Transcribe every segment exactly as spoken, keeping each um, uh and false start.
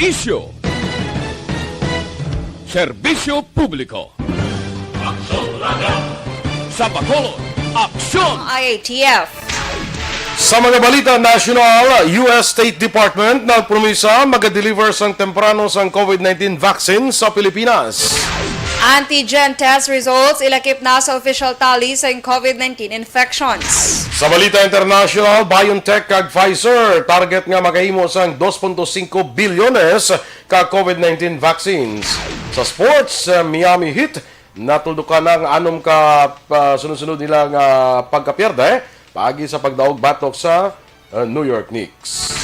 Isyu. Serbisyo publiko. Sa Bacolod, aksyon! I A T F. Sa mga balita nasyonal, U S State Department nagpromisa magadeliver sang temprano sang COVID nineteen vaccine sa Pilipinas. Antigen test results ilakip na sa official tally sang COVID nineteen infections. Sa balita international, BioNTech kag Pfizer target nga makahimo sang dos punto singko bilyones ka COVID nineteen vaccines. Sa sports, uh, Miami Heat natuldukan na ang anom ka, uh, sunod-sunod nila nga pagkapierde paagi sa pagdaog batok sa, uh, New York Knicks.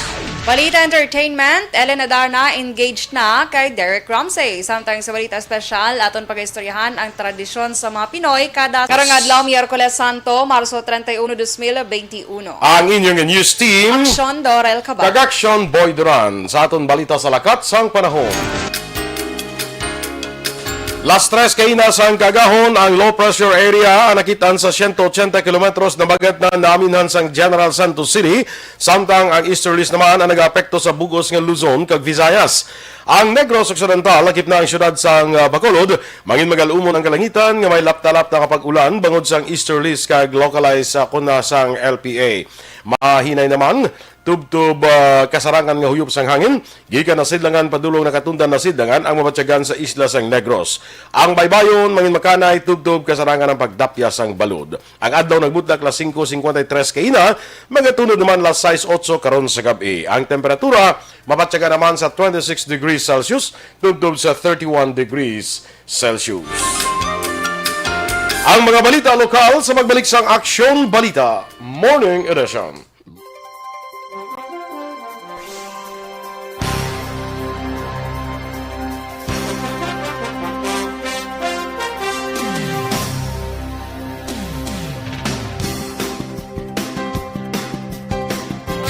Balita entertainment, Ellen Adarna engaged na kay Derek Ramsey. Samtang sa balita espesyal, aton pagaistoryahan ang tradisyon sa mga Pinoy kada karong adlaw, Miyerkules Santo, Marso treinta y uno, dos mil veintiuno. Ang inyong news team, Aksyon Dorel Cabal. Kag Aksyon Boy Duran. Sa aton balita sa lakat sang panahon. Las tres kaina sang kagahon ang low pressure area ang nakitaan sa siyento ochenta kilometros na bagat na naminhan sang General Santos City, samtang ang easterlies naman ang nagaapekto sa bug-os nga Luzon kag Visayas. Ang Negros Occidental, lakip na ang siyudad sang, ah, Bacolod, mangin magal-umon ang kalangitan nga may lapta-lapta nga pag-ulan bangod sang easterlies kag localized sa kuna sang L P A. Mahinay naman, tubtob, ah, kasarangan nga huyop sang hangin gikan Nasidlangan padulong Nakatundan Nasidlangan ang mabatyagan sa isla sang Negros. Ang baybayon, mangin makanay, tubtob kasarangan ang pagdapya sang balod. Ang adlaw nagbutlak las singko cincuenta y tres kaina, magatunod naman las sais otso karon sa gab-i. Ang temperatura mabatyagan naman sa twenty-six degrees Celsius tubtob sa thirty-one degrees Celsius. Ang mga balita lokal sa pagbalik sang Aksyon Balita Morning Edition.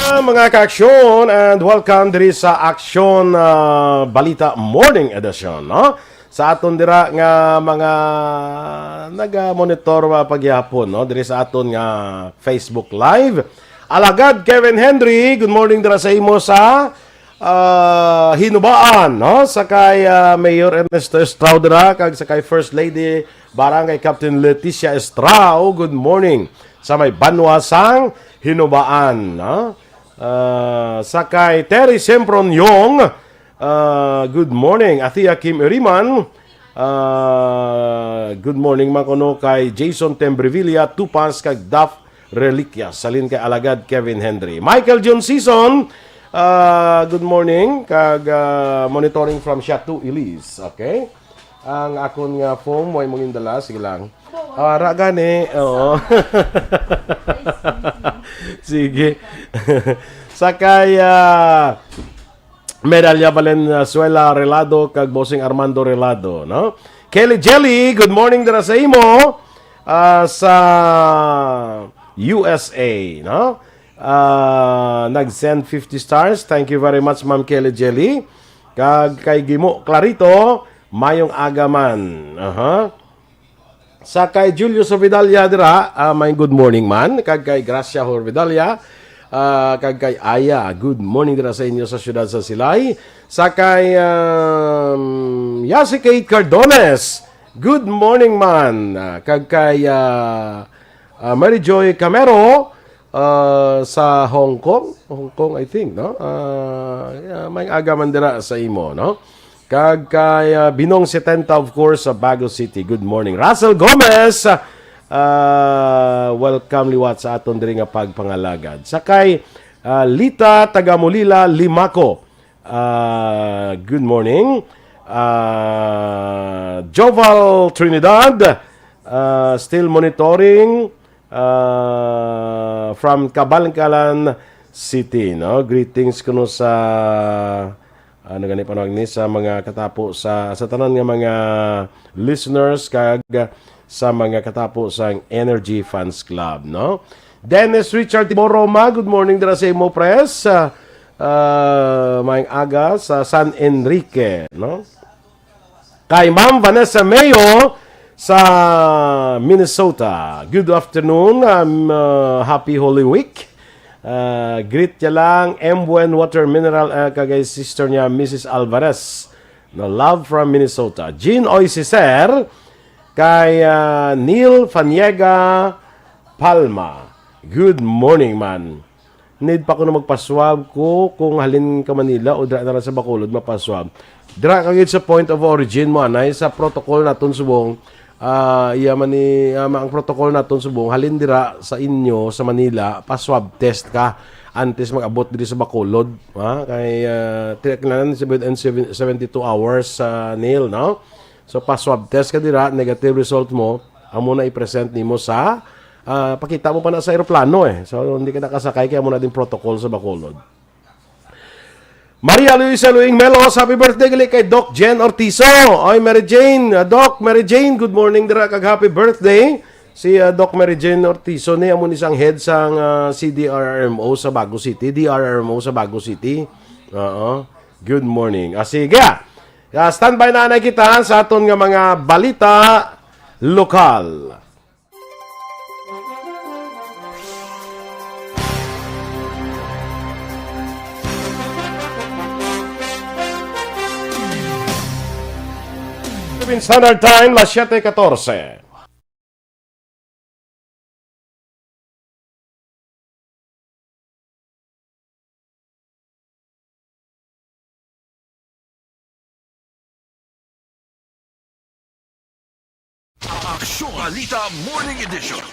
Ah, mga ka-aksyon, and welcome diri sa Aksyon, ah, Balita Morning Edition, no? Sa aton dira nga mga naga-monitor, ah, pagyapon, no, diri sa aton nga Facebook Live. Alagad Kevin Henry, good morning dira sa imo sa, ah, Hinubaan, no? Sa kay, ah, Mayor Ernesto Estrao dira, kag sa kay First Lady Barangay Captain Leticia Estrao, good morning. Sa may banwa sang Hinubaan, no? Ah, sa kay Terry Sempron Yong, ah, good morning. Athea Kim Iriman, ah, good morning man kuno kay Jason Tembrevilla, Tupas, kag Daph Reliquias. Salin kay Alagad Kevin Henry. Michael John Season, ah, good morning. Kag, ah, monitoring from Siatu, Ilis. Okay? Ang akon nga phone, way mong indala. Sige lang. Ah, ra gani. Oo. Sige. Sa kay, ah, Medalya Valenzuela Relado kag Bossing Armando Relado, no? Kelly Jelly, good morning dira sa imo, ah, sa U S A, no? Ah, nag-send fifty stars. Thank you very much, Ma'am Kelly Jelly. Kag kay Gimo Clarito, mayong aga man. Aha. Sa kay Julius Ovidalia dira, ah, may good morning man. Kag kay Gracia Horvidalia, ah, kag kay Aya, good morning dira sa inyo sa siyudad sa Silay. Sa kay, um, Yasi Kate Cardones, good morning man. Ah, kag kay, ah, ah, Mary Joy Camero, ah, sa Hong Kong. Hong Kong, I think, no? Ah, yeah, may aga man dira sa imo, no? Kag kay, ah, Binong Setenta, of course, sa Bago City. Good morning. Russell Gomez, ah, welcome liwat sa aton diri nga pagpangalagad. Sa kay, ah, Lita Tagamulila Limaco, ah, good morning. Ah, Joval Trinidad, ah, still monitoring, ah, from Kabalkalan City, no? Greetings kuno sa, ano gani panawag ni, sa mga katapo sa, sa tanan nga mga listeners kag sa mga katapo sang Energy Fans Club, no? Dennis Richard Tiboroma, good morning dira sa imo, pres. Ah, ah, maayong aga sa San Enrique, no? Kay Ma'am Vanessa Mayo sa Minnesota. Good afternoon, um, uh, happy Holy Week. Ah, greet niya lang, M Buen Water Mineral, ah, kag kay sister niya, Missus Alvarez. No, love from Minnesota. Jean Oy Siser, kay, ah, Neil Faniega Palma. Good morning, man. Need pa ko na magpaswab ko kung halin ka Manila o dira na lang sa Bacolod mapaswab. Dira ka gid sa point of origin mo, anay, sa protocol naton subong, ah, iya man ni, ah, ang protocol naton subong, halin dira sa inyo sa Manila, pa-swab test ka antes mag-abot diri sa Bacolod, ha? Kay, ah, ti-, kailangan seven, and seven, seventy-two hours sa Neil, no? So, pa-swab test ka dira, negative result mo, amo na i-present nimo sa, ah, pakita mo pa na sa eroplano, eh. So, hindi ka nakasakay, kaya mo na din protocol sa Bacolod. Maria Luisa Luing Melos, happy birthday gali kay Doc Jen Ortizo. Oy, Mary Jane, ah, Doc, Mary Jane, good morning dira kag happy birthday. Si, ah, Doc Mary Jane Ortizo ni amo ni sang head sang, ah, C D R R M O sa Bago City, D R R M O sa Bago City. Oo. Good morning. Ah, sige. Ah, standby na anay kita sa aton nga mga balita lokal. Philippine Standard Time, las siete catorce. Aksyon Balita Morning Edition.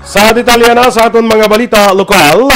Sa detalye na sa aton mga balita lokal,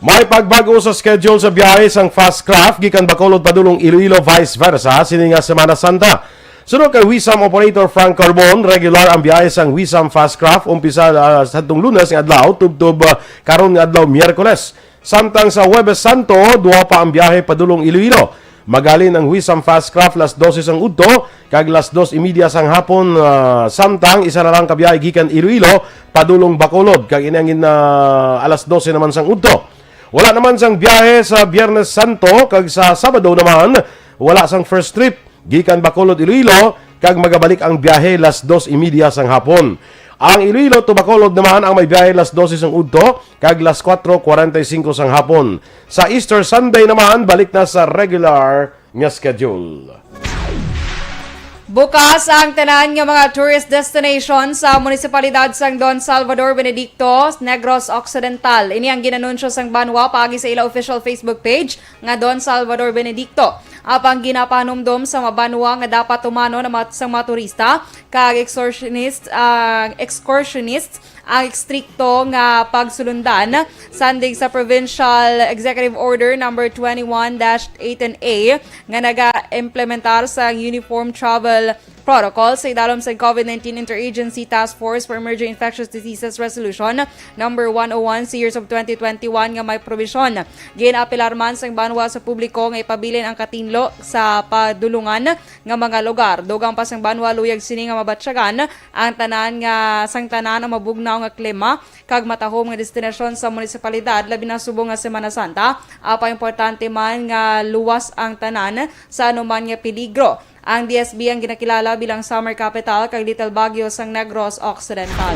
may pagbag-o sa schedule sa biyahe sang Fast Craft gikan Bacolod padulong Iloilo, vice versa, sini nga Semana Santa. Suno kay Wisam operator Frank Carbon, regular ang biyahe sang Wisam Fast Craft umpisa, ah, sa atong Lunes nga adlaw tubtob, ah, karon nga adlaw Miyerkules. Samtang sa Huwebes Santo, duha pa ang biyahe padulong Iloilo. Magalin ang Wisam Fast Craft las dose sang udto kag las dos y media sang hapon, ah, samtang isa na lang ka biyahe gikan Iloilo padulong Bacolod kag ini ang gin-, ah, alas dose naman sang udto. Wala naman sang biyahe sa Biyernes Santo kag sa Sabado naman wala sang first trip gikan Bacolod, Iloilo, kag magabalik ang biyahe las dos y media sang hapon. Ang Iloilo to Bacolod naman ang may biyahe las dose sang udto kag las kuwatro kwarenta y singko sang hapon. Sa Easter Sunday naman, balik na sa regular nga schedule. Bukas ang tanan nga mga tourist destination sa munisipalidad sang Don Salvador Benedicto, Negros Occidental. Ini ang ginanunsyo sang banwa paagi sa ila official Facebook page nga Don Salvador Benedicto. Apang ginapahanumdom sa mga banwa nga dapat tumanon ang mga, sa mga turista kag excursionist, ah, excursionist ang estrikto nga pagsulundan sandig sa Provincial Executive Order number twenty-one dash eighteen A nga naga-implementar sa Uniform Travel Protocol sa idalom sa COVID nineteen Interagency Task Force for Emerging Infectious Diseases Resolution number one oh one series of twenty twenty-one nga may probisyon. Gin-apelar man sang banwa sa publiko nga ipabilin ang katinlo sa padulungan nga mga lugar. Dugang pa sang banwa luyag sini nga mabatyagan ang tanan nga, sang tanan ang mabugnaw nga klima kag matahom nga destinasyon sa munisipalidad, labi na subong nga Semana Santa. Apang importante man nga luwas ang tanan sa anuman nga peligro. Ang D S B ang ginakilala bilang summer capital kag Little Baguio sang Negros Occidental.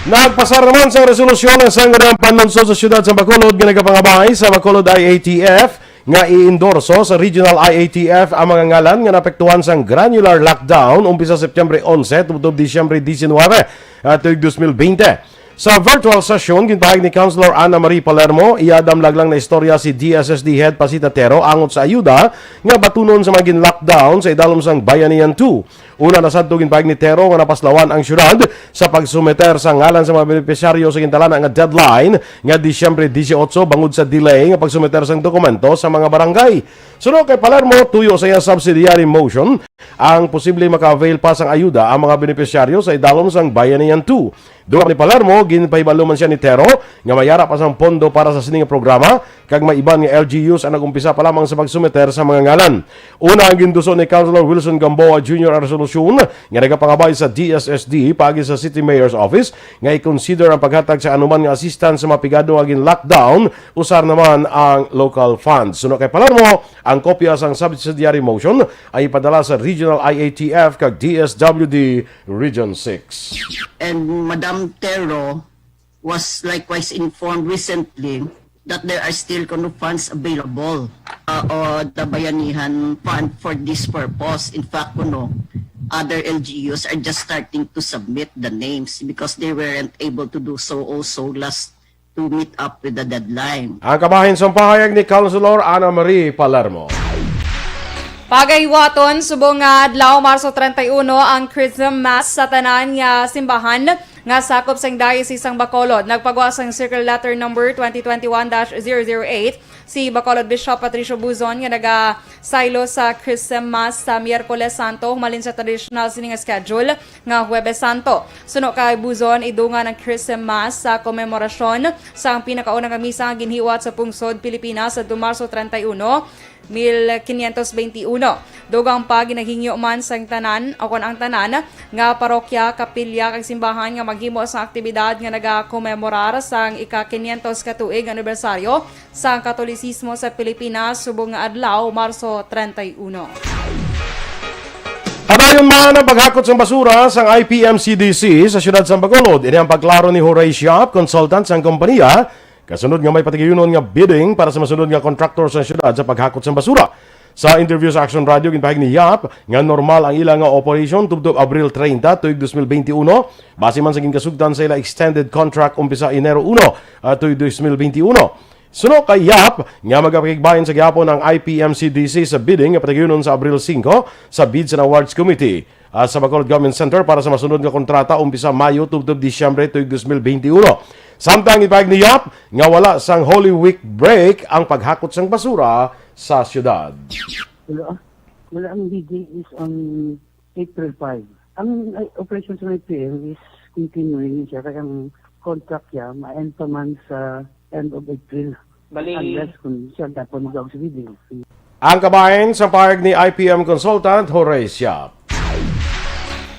Nagpasar naman sang resolusyon ang Sangguniang Panlungsod sa Siyudad sa Bacolod nga nagapangabay sa Bacolod I A T F nga i-endorso sa Regional I A T F ang mga ngalan nga naapektuhan sang granular lockdown umpisa Setyembre onse tubtob Disyembre diecinuebe, ah, tuig dos mil bente. Sa virtual session, ginpahayag ni Councilor Ana Marie Palermo, iya damlag lang na istorya si D S S D Head Pasita Tero angot sa ayuda nga batunon sa mga gin-lockdown sa idalom sang Bayanihan two. Una, nasadto, ginpahayag ni Tero nga napaslawan ang siyudad sa pagsumeter sa ngalan sa mga benepisyaryo sa gintalana nga deadline nga Disyembre dieciocho bangod sa delay nga pagsumeter sang dokumento sa mga barangay. Suno kay Palermo, tuyo sa iya subsidiary motion, ang posible maka-avail pa sang ayuda ang mga benepisyaryo sa idalom sang Bayanihan two. Dugang ni Palermo, ginpahibalo man siya ni Tero nga may ara pa sang pondo para sa sini nga programa, kag may iban nga L G Us ang nag-umpisa pa lamang sa pagsumeter sa mga ngalan. Una, ang gintuso ni Councilor Wilson Gamboa Junior ang resolusyon nga nagapangabay sa D S S D paagi sa City Mayor's Office nga i-consider ang paghatag sa anuman nga assistance sa mga pigado nga gin-lockdown, usar naman ang local funds. Suno kay Palermo, ang kopya sang subsidiary motion ay ipadala sa Regional I A T F kag D S W D Region six. And Madam Tero, was likewise informed recently that there are still kuno funds available, uh, o the Bayanihan Fund for this purpose. In fact, kuno, other L G Us are just starting to submit the names because they weren't able to do so also last to meet up with the deadline. Ang kabahin sang pahayag ni Councilor Ana Marie Palermo. Pagahiwaton, subong nga adlaw, Marso treinta y uno, ang Chrism Mass sa tanan nga simbahan nga sakop sang Diocese sang Bacolod. Nagpagwa sang Circular Letter Number twenty twenty-one dash zero zero eight si Bacolod Bishop Patricio Buzon, nga nagasaylo sa Chrism Mass sa Miyerkules Santo, humalin sa tradisyonal sini nga schedule nga Huwebes Santo. Suno kay Buzon, idungan ang Chrism Mass sa komemorasyon sang pinakauna nga misa nga ginhiwat sa pungsod Pilipinas sadto Marso treinta y uno, mil quinientos veintiuno. Dugang pa, ginahingyo man sang tanan, o kon ang tanan, nga parokya, kapilya, kag simbahan nga maghimo sang aktibidad nga nagakomemorar sang ika-quinientos ka tuig anibersaryo sang Katolisismo sa Pilipinas subong nga adlaw, Marso treinta y uno. Padayon man ang paghakot sang basura sang I P M C D C sa siyudad sang Bacolod. Ini ang pagklaro ni Horace Yap, consultant sang kompanya, kasunod nga may patigayunon nga bidding para sa masunod nga kontraktor sa siyudad sa paghakot sang basura. Sa interview sa Action Radio, ginpahayag ni Yap nga normal ang ila nga operation tubtob Abril treinta, tuig dos mil beinti uno, base man sa ginkasugtan sa ila extended contract umpisa Enero uno, ah, tuig dos mil beinti uno. Suno kay Yap nga magapakigbahin sa gihapon ang I P M C D C sa bidding nga patigayunon sa Abril singko sa Bids and Awards Committee, ah, sa Bacolod Government Center para sa masunod nga kontrata umpisa Mayo tubtob Disyembre tuig dos mil beinti uno. Samtang ipahayag ni Yap nga wala sang Holy Week break ang paghakot sang basura sa siyudad. Wala, wala, ang bidding is on April five. Ang, ay, operation sa I P M is continuing siya, kaya ang contract niya ma-end pa man sa end of April. Bali, unless kung siya dapat mag-out sa bidding. Ang kabahin sa pahayag ni I P M consultant Horace Yap.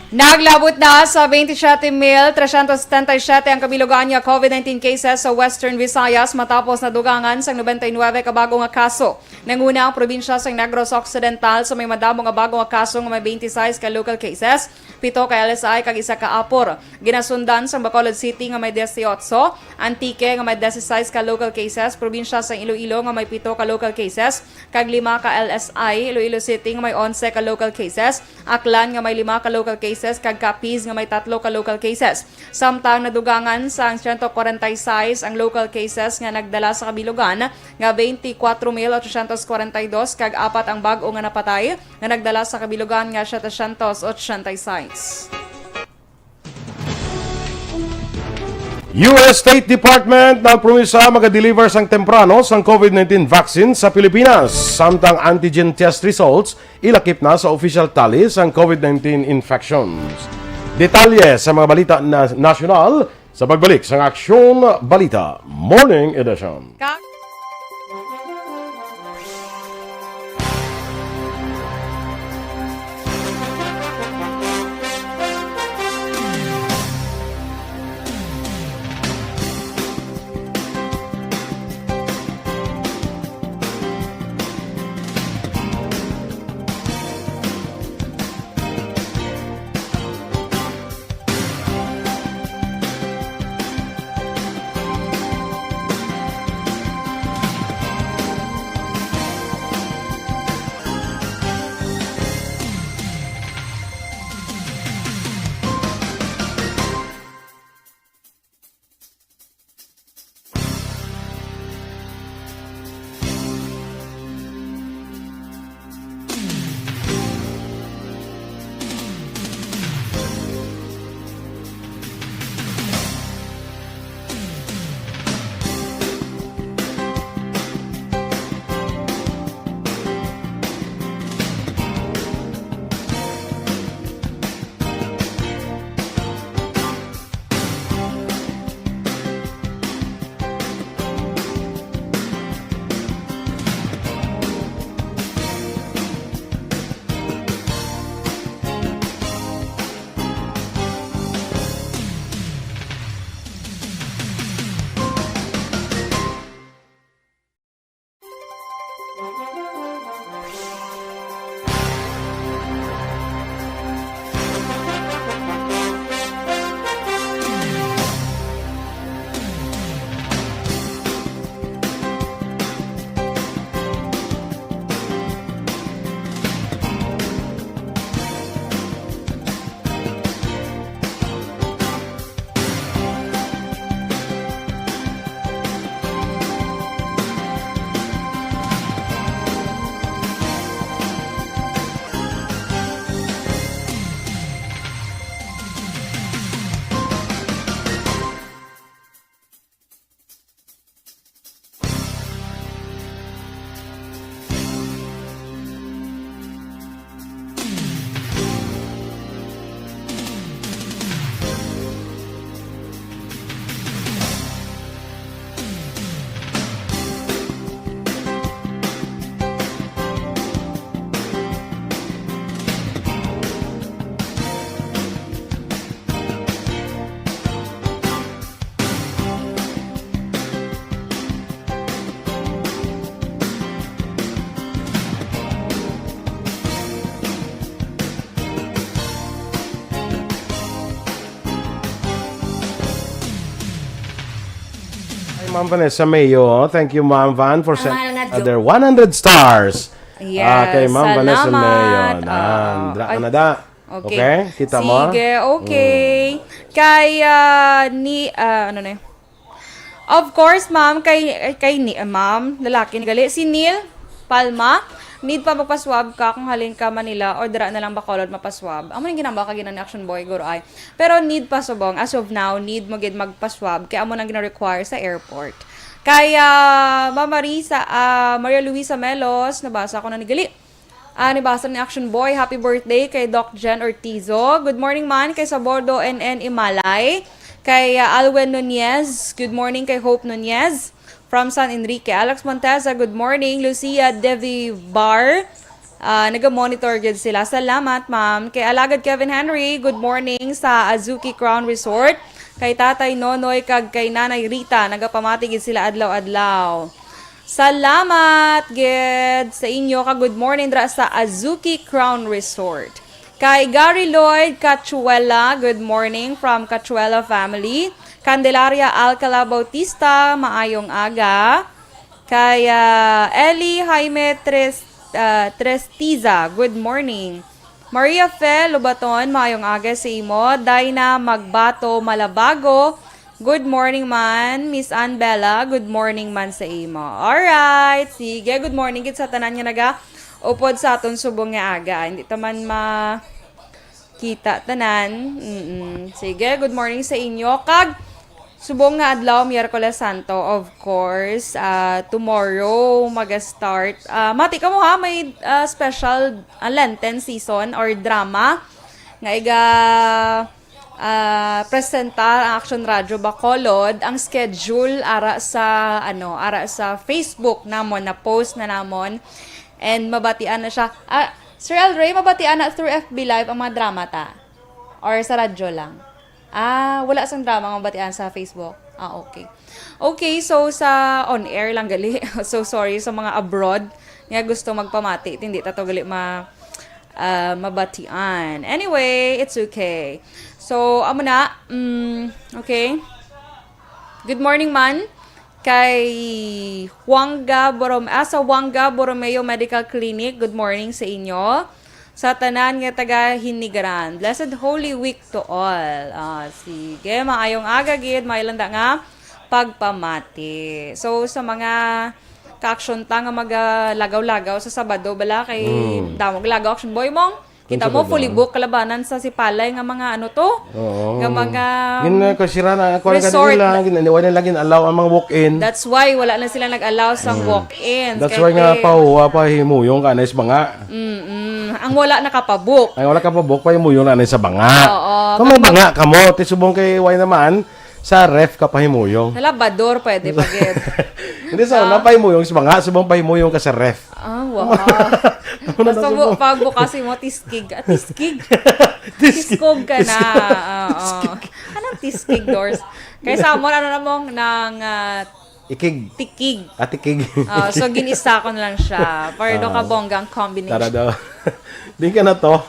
Naglabot na sa twenty-seven mil trescientos setenta y siete ang kabilugan nga COVID nineteen cases sa Western Visayas matapos nadugangan sang nobenta y nuebe ka bago nga kaso. Nanguna ang probinsya sang Negros Occidental sa may madamo nga bago nga kaso nga may twenty-six ka local cases, pito ka L S I kag isa ka APOR. Ginasundan sang Bacolod City nga may dieciocho, Antique nga may dieciséis ka local cases, probinsya sang Iloilo nga may pito ka local cases, kag lima ka L S I, Iloilo City nga may onse ka local cases, Aklan nga may lima ka local cases, kag Capiz nga may tatlo ka local cases. Samtang nadugangan sang siyento kwarenta y seis ang local cases nga nagdala sa kabilugan nga twenty-four mil ochocientos kwarenta y dos kag apat ang bag-o nga napatay nga nagdala sa kabilugan nga setecientos ochenta y seis. U S State Department nagpromisa maga-deliver sang temprano sang COVID nineteen vaccine sa Pilipinas, samtang antigen test results ilakip na sa official tally sang COVID nineteen infections. Detalye sa mga balita na nasyonal sa pagbalik sang Aksyon Balita Morning Edition. Ka- Ma'am Vanessa Mayo, thank you, Ma'am Van, for sending another one hundred stars. Yes, ah, kay Ma'am Vanessa Mayo. Salamat. Ah, dra-, ay, na da. Okay. Okay, kita mo? Sige, okay. Mm. Kay, ah, ni, ah, ano na yun? Of course, ma'am, kay, kay ni, ah, ma'am, lalaki ni gali, si Neil Palma, need pa magpa-swab ka kung halin ka Manila or dira na lang Bacolod mapa-swab. Amo nang ginamba ka gina ni Action Boy, guro ay. Pero need pa subong, as of now, need mo gid magpa-swab, kay amo nang gina-require sa airport. Kay, ah, Ma'am Marisa, ah, Maria Luisa Melos, nabasa ko na ni gali. Ah, nibasa ni Action Boy, "Happy birthday kay Doc Jen Ortizo. Good morning man kay Sabordo N N Imalay." Kay, ah, Alwin Nunez, good morning kay Hope Nunez. From San Enrique, Alex Monteza, good morning. Lucia Devivar, ah, naga-monitor gid sila. Salamat, ma'am. Kay Alagad Kevin Henry, good morning sa Azuki Crown Resort. Kay Tatay Nonoy kag kay Nanay Rita, nagapamati gid sila adlaw-adlaw. Salamat gid sa inyo ka good morning dra sa Azuki Crown Resort. Kay Gary Lloyd Cachuela, good morning from Cachuela family. Candelaria Alcala Bautista, maayong aga. Kay, ah, Ellie Jaime Tres-, ah, Trestiza, good morning. Maria Fe Lubaton, maayong aga sa imo. Dina Magbato Malabago, good morning man. Miss Ann Bella, good morning man sa imo. Alright, sige, good morning gid sa tanan nga naga-upod sa aton subong nga aga. Hindi ta man ma-, kita tanan. Mm-mm. Sige, good morning sa inyo. Kag subong nga adlaw, Miyerkules Santo, of course, ah, tomorrow maga-start. Ah, mati kamo ha, may, ah, special, ah, Lenten season or drama nga iga, ah, presentar ang Action Radio Bacolod. Ang schedule ara sa, ano, ara sa Facebook namon, na-post na namon. And mabatian na siya. Ah, Sir El Rey, mabatian na through F B Live ang mga drama ta? Or sa radyo lang? Ah, wala sang drama nga mabatian sa Facebook? Ah, okay. Okay, so sa on air lang gali. So sorry sa mga abroad nga gusto magpamati. Hindi ta to gali ma-, ah, mabatian. Anyway, it's okay. So, amo na. Mm, okay. Good morning man. Kay Juanga Borom-, ah, sa Juanga Borromeo Medical Clinic, good morning sa inyo. Sa tanan nga taga Hinigaran, blessed Holy Week to all. Ah, sige, maayong aga gid, may landa nga pagpamati. So, sa mga ka-action ta nga magalagaw-lagaw sa Sabado, bala kay Mm. damo galagaw, Action Boy mong. Kita Unsa mo, ba fully doon? Book, kalabanan sa Sipalay nga mga ano to? Oo. Nga mga, Yun na, um, kasi ra na, ako lang resort kanila, na gin-, wala na lang gin-allow ang mga walk-in. That's why wala na sila nag-allow sa Mm. walk-ins. That's Kay why nga te- pahuwa pa himuyong ka na sa banga. Mm-mm. Ang wala nakapabook. Ay, wala ka pa book pa himuyong na sa banga. Oo, Kung may kapag banga ka mo, ti subong kay why naman, sa ref ka pa himuyong. Sa labador, pwede pa gid. Hindi sa Ah. una, pahimuyong sa banga, subong pahimuyong ka sa ref. Ah, wow. Ano na Basta sa bu-, mo? pag bukas mo, tiskig. Ah, tiskig. Tiskig. Tiskog ka na. Tiskog. Oo. Tiskig. Anong tiskig, Dors? Kay sa amon, ano na mong nang, ah, Ikig. tikig. Ah, tikig. Ah, so, ginisa ko na lang siya. Para daw Ah. kabongga ang combination. Tara daw. Di ka na to.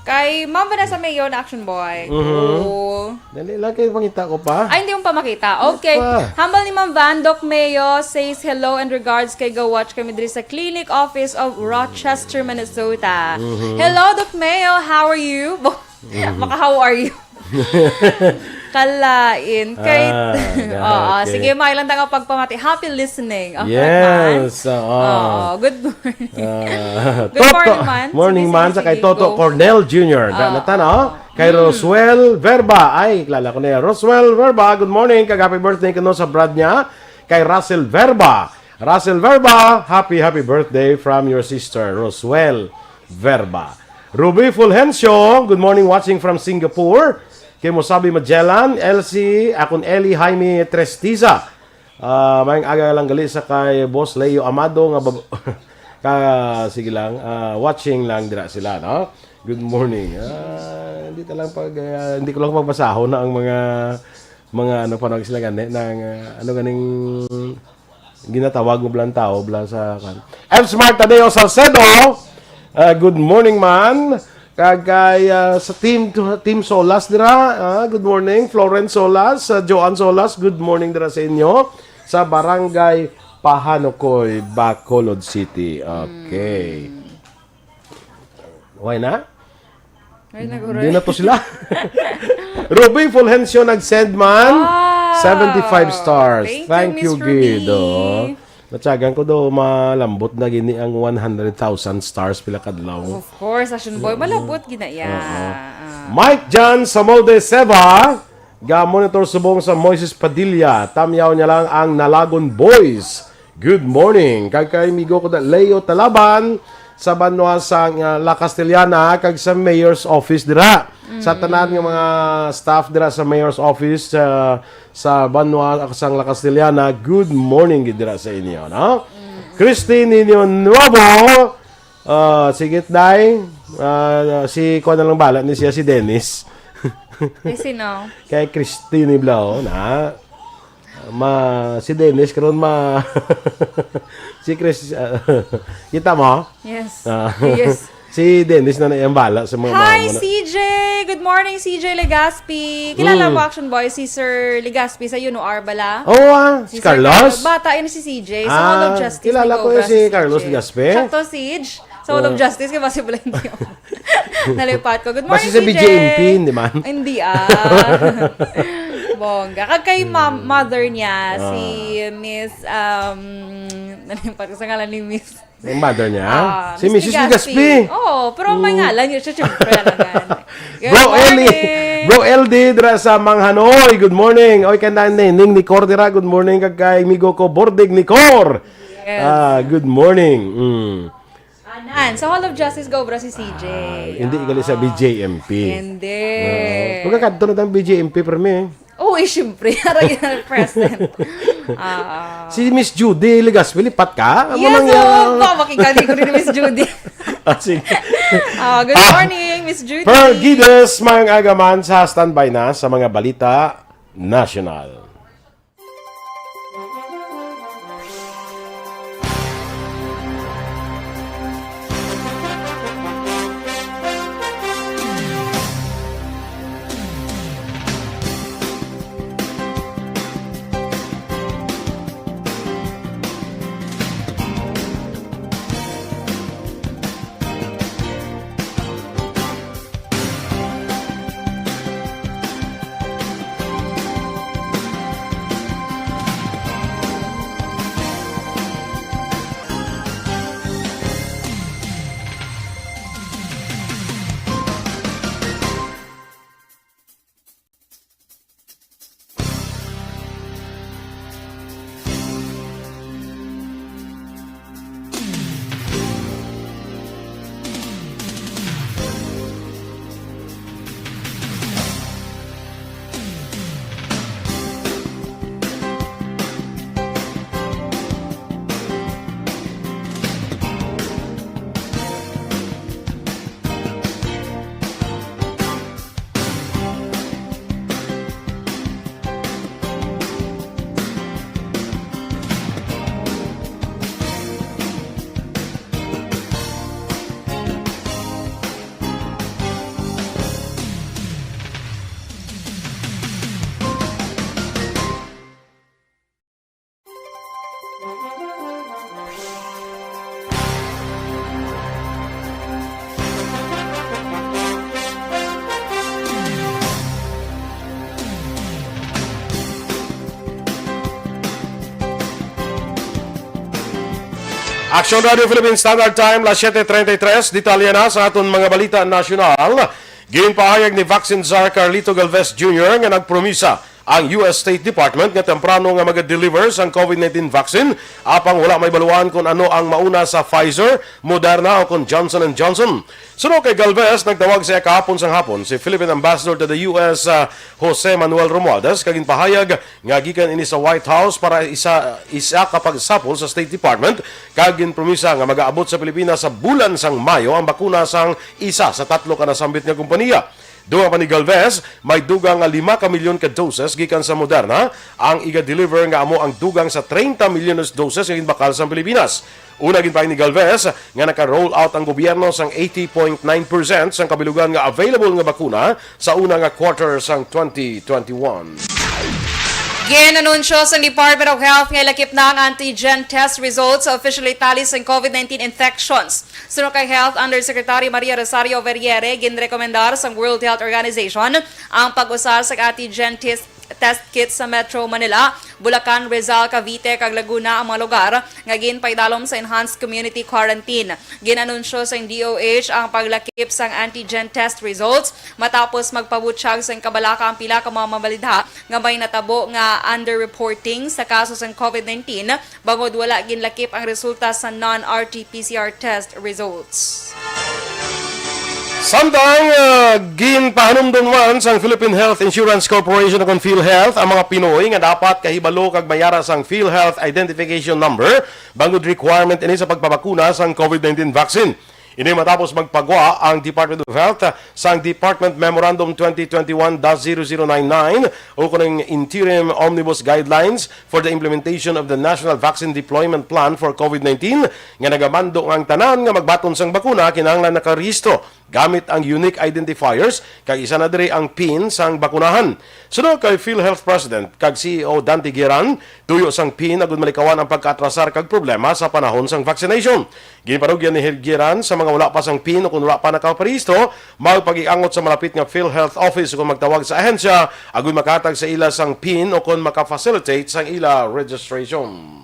Kay Ma'am Vanessa Mayo na Action Boy. Mhm. Oo. Dali lang kayo, pangita ko pa. Ay, hindi mo pa makita. Okay. Pa. Hambal ni Ma'am Van, Doc Mayo says hello and regards kay ga-watch kami diri sa Clinic Office of Rochester, Minnesota. Mhm. Hello, Doc Mayo. How are you? Mhm. Maka, how are you? Kalain. Kay, Ah, oo, okay. Sige, may lang nga pagpamati. Happy listening. Okay, Yes, man? oo. Oo, good morning. Ah, Good Toto. morning, man. Morning, Sige, man, sige, sa kay sige, Toto go. Cornell Junior. Ah, Natana, oh. Kay Mm. Roswell Verba. Ay, kilala ko na yan. Roswell Verba, good morning. Kag happy birthday kuno sa brad niya. Kay Russell Verba. Russell Verba, happy, happy birthday from your sister, Roswell Verba. Ruby Fulgencio, good morning, watching from Singapore. Kay Mosabi Magellan, Elsie, akon Eli Jaime Trestiza. Ah, maayong aga lang gali sa kay Boss Leo Amado nga bab-, ka, sige lang, ah, watching lang dira sila, no? Good morning. Ah, hindi ta lang pag, ah, hindi ko lang pagbasahon na ang mga, mga ano, panawag sila gani, ng, ah, ano ganing ginatawag mo blang tao, blang sa, kan. M Smart Tadeo Salcedo, ah, good morning, man. Kag kay, ah, sa Team, Team Solas dira, ah, good morning. Florence Solas, ah, Joanne Solas, good morning dira sa inyo. sa Barangay Pahanukoy, Bacolod City. Okay. Why na? Ay, naguray. Hindi na to sila. Ruby Fulgencio nag-send man. Wow. Seventy-five stars. Thank you, Thank you, Miss Ruby. Gid, oh. Natsagan ko do, malambot na gini ang one hundred thousand stars pila kadlaw. Of course, Action Boy. Malambot gina iya. Oo. Ah. Mike Jan Samolde Seva, ga-monitor subong sa Moises Padilla. Tamyaw niya lang ang Nalagon Boys. Good morning. Kag kay amigo ko da Leo Talaban sa banwa sa, ah, La Castellana kag sa mayor's office dira. Sa tanan nga mga staff dira sa mayor's office, ah, sa banwa sang La Castellana, good morning gid dira sa inyo, no? Christine Niño Nuevo, ah, sigit day, ah, si kuan na lang bala ni siya, si Dennis. Eh, sino? Kay Christine Iblao, na. Ma, si Dennis karon ma, si Chris, ah, kita mo? Yes. Ah. Yes. Si Dennis na na iyang bala sa mga Hi, mga C J! Good morning, C J Legaspi. Kilala Mm. mo, Action Boy, si Sir Legaspi sa U N O R bala? Oo, ah, Si si Sir Carlos? Carlos. Bata yun si C J. Sa Hall of Ah, Justice, kilala ko nag-obra yun si si Carlos C J. Legaspi. Siya to, Siege. Sa Hall of Oh. Justice, kaya possible hindi ako. Nalipat ko. Good Basta morning, sa C J. B J M P, hindi man. Hindi, ah. Bongga. Kag kay mom, Hmm. mother niya, Ah. si Miss, um, nalipat ko sa ngalan ni Miss. Ang mother niya? Ah, Si Miss Missus Legaspi. Legaspi. Oo, pero may Mm. ngalan yun siya, syempre, alangan. Good Bro Eli. morning. Bro L D, dira sa Manghanoy. Good morning. Oy, kay Nanay Ning Nicor dira. Good morning. Kag kay amigo ko, Bordig Nicor. Yes. Ah, good morning. Mm. Anan, sa Hall of Justice, ga-obra si C J. Ah, hindi gali sa Ah. B J M P. Hindi. Oo. Magkakadto na tang B J M P, permi. Oo, eh, syempre. Aray, present. Ah. Si Miss Judy Legaspi, lipat ka? Amo Yes, lang oh, yan. ba, makikali ko rin ni Miss Judy. Ah, sige. Ah, good Ah, morning, Miss Judy. Fergides, maayong aga man sa standby na sa mga balita national. Action Radio Philippine Standard Time, las siete treinta y tres. Detalye na sa aton mga balita nasyonal. Ginpahayag ni Vaccine Czar Carlito Galvez Junior nga nagpromisa ang U S State Department nga temprano nga maga-deliver sang COVID nineteen vaccine, apang wala mahibaluan kon ano ang mauna sa Pfizer, Moderna o kon Johnson and Johnson. Suno kay Galvez, nagtawag sa iya kahapon sang hapon si Philippine Ambassador to the U S, ah, Jose Manuel Romualdez, kag ginpahayag nga gikan ini sa White House para isa, isa ka pagsapol sa State Department, kag ginpromisa nga magaabot sa Pilipinas sa bulan sang Mayo ang bakuna sang isa sa tatlo ka nasambit nga kompanya. Dugang pa ni Galvez, may dugang nga lima ka milyon ka doses gikan sa Moderna ang iga-deliver, nga amo ang dugang sa treinta milyones doses nga ginbakal sa Pilipinas. Una, ginpahayag ni Galvez nga naka-roll out ang gobyerno sang eighty point nine percent sang kabilugan nga available nga bakuna sa una nga quarter sang twenty twenty-one. Gin-anunsyo sa Department of Health nga ilakip na ang antigen test results sa officially tally sa COVID nineteen infections. Suno kay Health Undersecretary Maria Rosario Verriere, ginrekomendar sa World Health Organization ang pag-usar sa antigen test, test kit sa Metro Manila, Bulacan, Rizal, Cavite, kag Laguna ang mga lugar nga ginpaidalom sa enhanced community quarantine. Gin-anunsyo sang D O H ang paglakip sang antigen test results matapos magpabutyag sang kabalaka ang pila ka mga mabalidha nga may natabo nga underreporting sa kaso sang COVID nineteen bangod wala ginlakip ang resulta sa non-R T P C R test results. Samtang ah, ginpahanumdom man sang Philippine Health Insurance Corporation o kon PhilHealth ang mga Pinoy nga dapat kahibalo kag mayara sang PhilHealth Identification Number bangod requirement ini sa pagpabakuna sang COVID nineteen vaccine. Ini matapos magpagwa ang Department of Health sang Department Memorandum twenty twenty-one dash zero zero nine nine o kuning Interim Omnibus Guidelines for the Implementation of the National Vaccine Deployment Plan for COVID nineteen nga nagamando nga ang tanan nga magbaton sang bakuna kinahanglan nakarehistro gamit ang unique identifiers kag isa na diri ang PIN sang bakunahan. Suno kay PhilHealth President kag C E O Dante Guiran, tuyo sang PIN agud malikawan ang pagkaatrasar kag problema sa panahon sang vaccination. Ginparugyan ni Guiran sa mga wala pa sang PIN o kon wala pa nakaparehistro, magpag-iangot sa malapit nga PhilHealth office o kon magtawag sa ahensya agud makahatag sa ila sang PIN o kon maka-facilitate sang ila registration.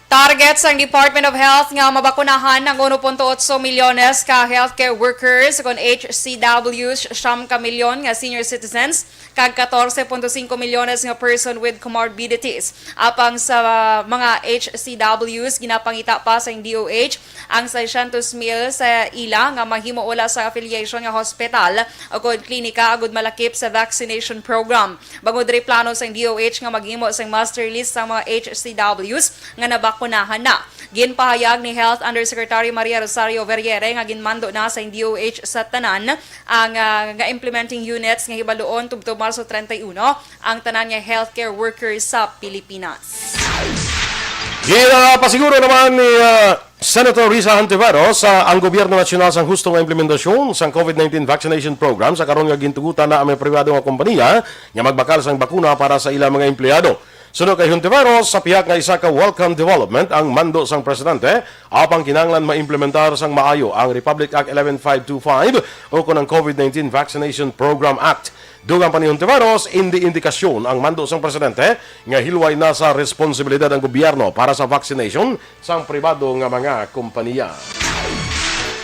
Target sang Department of Health nga mabakunahan ang uno punto otso milyones ka healthcare workers kon H C Ws, siyam ka milyon nga senior citizens, kag katorse punto singko milyones nga person with comorbidities. Apang sa mga H C Ws, ginapangita pa sang D O H ang seiscientos mil sa ila nga mahimo wala sa affiliation nga hospital o kon klinika agud malakip sa vaccination program. Bangod diri, plano sang D O H nga maghimo sang master list sang mga H C Ws nga nabakunahan na. Ginpahayag ni Health Undersecretary Maria Rosario Verriere nga ginmando na sang D O H sa tanan ang ah, nga implementing units nga hibaluon tubtob Marso treinta y uno ang tanan nga healthcare workers sa Pilipinas. Ginapasiguro naman ni ah, Senator Risa Hontiveros sa ang gobyerno nasyonal sang husto nga implementasyon sang COVID nineteen vaccination program sa karon nga gintugutan na ang mga pribado nga kompanya nga magbakal sang bakuna para sa ilang mga empleyado. Suno kay Hontiveros, sa pihak nga isa ka welcome development ang mando sang presidente, apang kinahanglan maimplementar sang maayo ang Republic Act eleven five two five o kon ang COVID nineteen Vaccination Program Act. Dugang pa ni Hontiveros, indi indikasyon ang mando sang presidente nga hilway na sa responsibilidad ang gobyerno para sa vaccination sang pribado nga mga kompanya.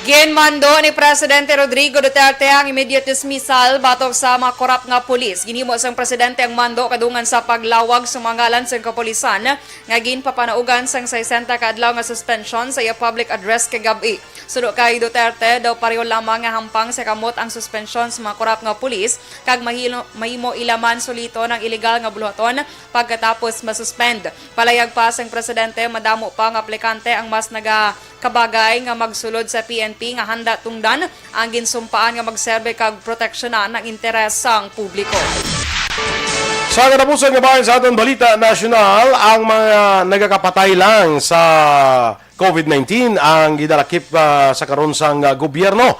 Ginmando ni Presidente Rodrigo Duterte ang immediate dismissal batok sa mga korap nga pulis. Ginhimo sang presidente ang mando kadungan sa paglawag sa mga ngalan sa kapulisan nga ginpapanaugan sang sesenta ka adlaw nga suspension sa iya public address kagab-i. Suno kay Duterte, daw pareho lamang nga hampang sa kamot ang suspensyon sa mga korap nga pulis kag mahilo-, mahimo ila man suliton ang iligal nga buluhaton pagkatapos masuspend. Palayag pa sang presidente, madamo pa nga aplikante ang mas nagakabagay nga magsulod sa P N P nga handa tungdan ang ginsumpaan nga magserbe kag proteksyonan ang interes sang publiko. Sa katapusan nga bahin sa aton balita nasyonal, ang mga nagakapatay lang sa COVID nineteen ang gidalakip ah, sa karon sang ah, gobyerno.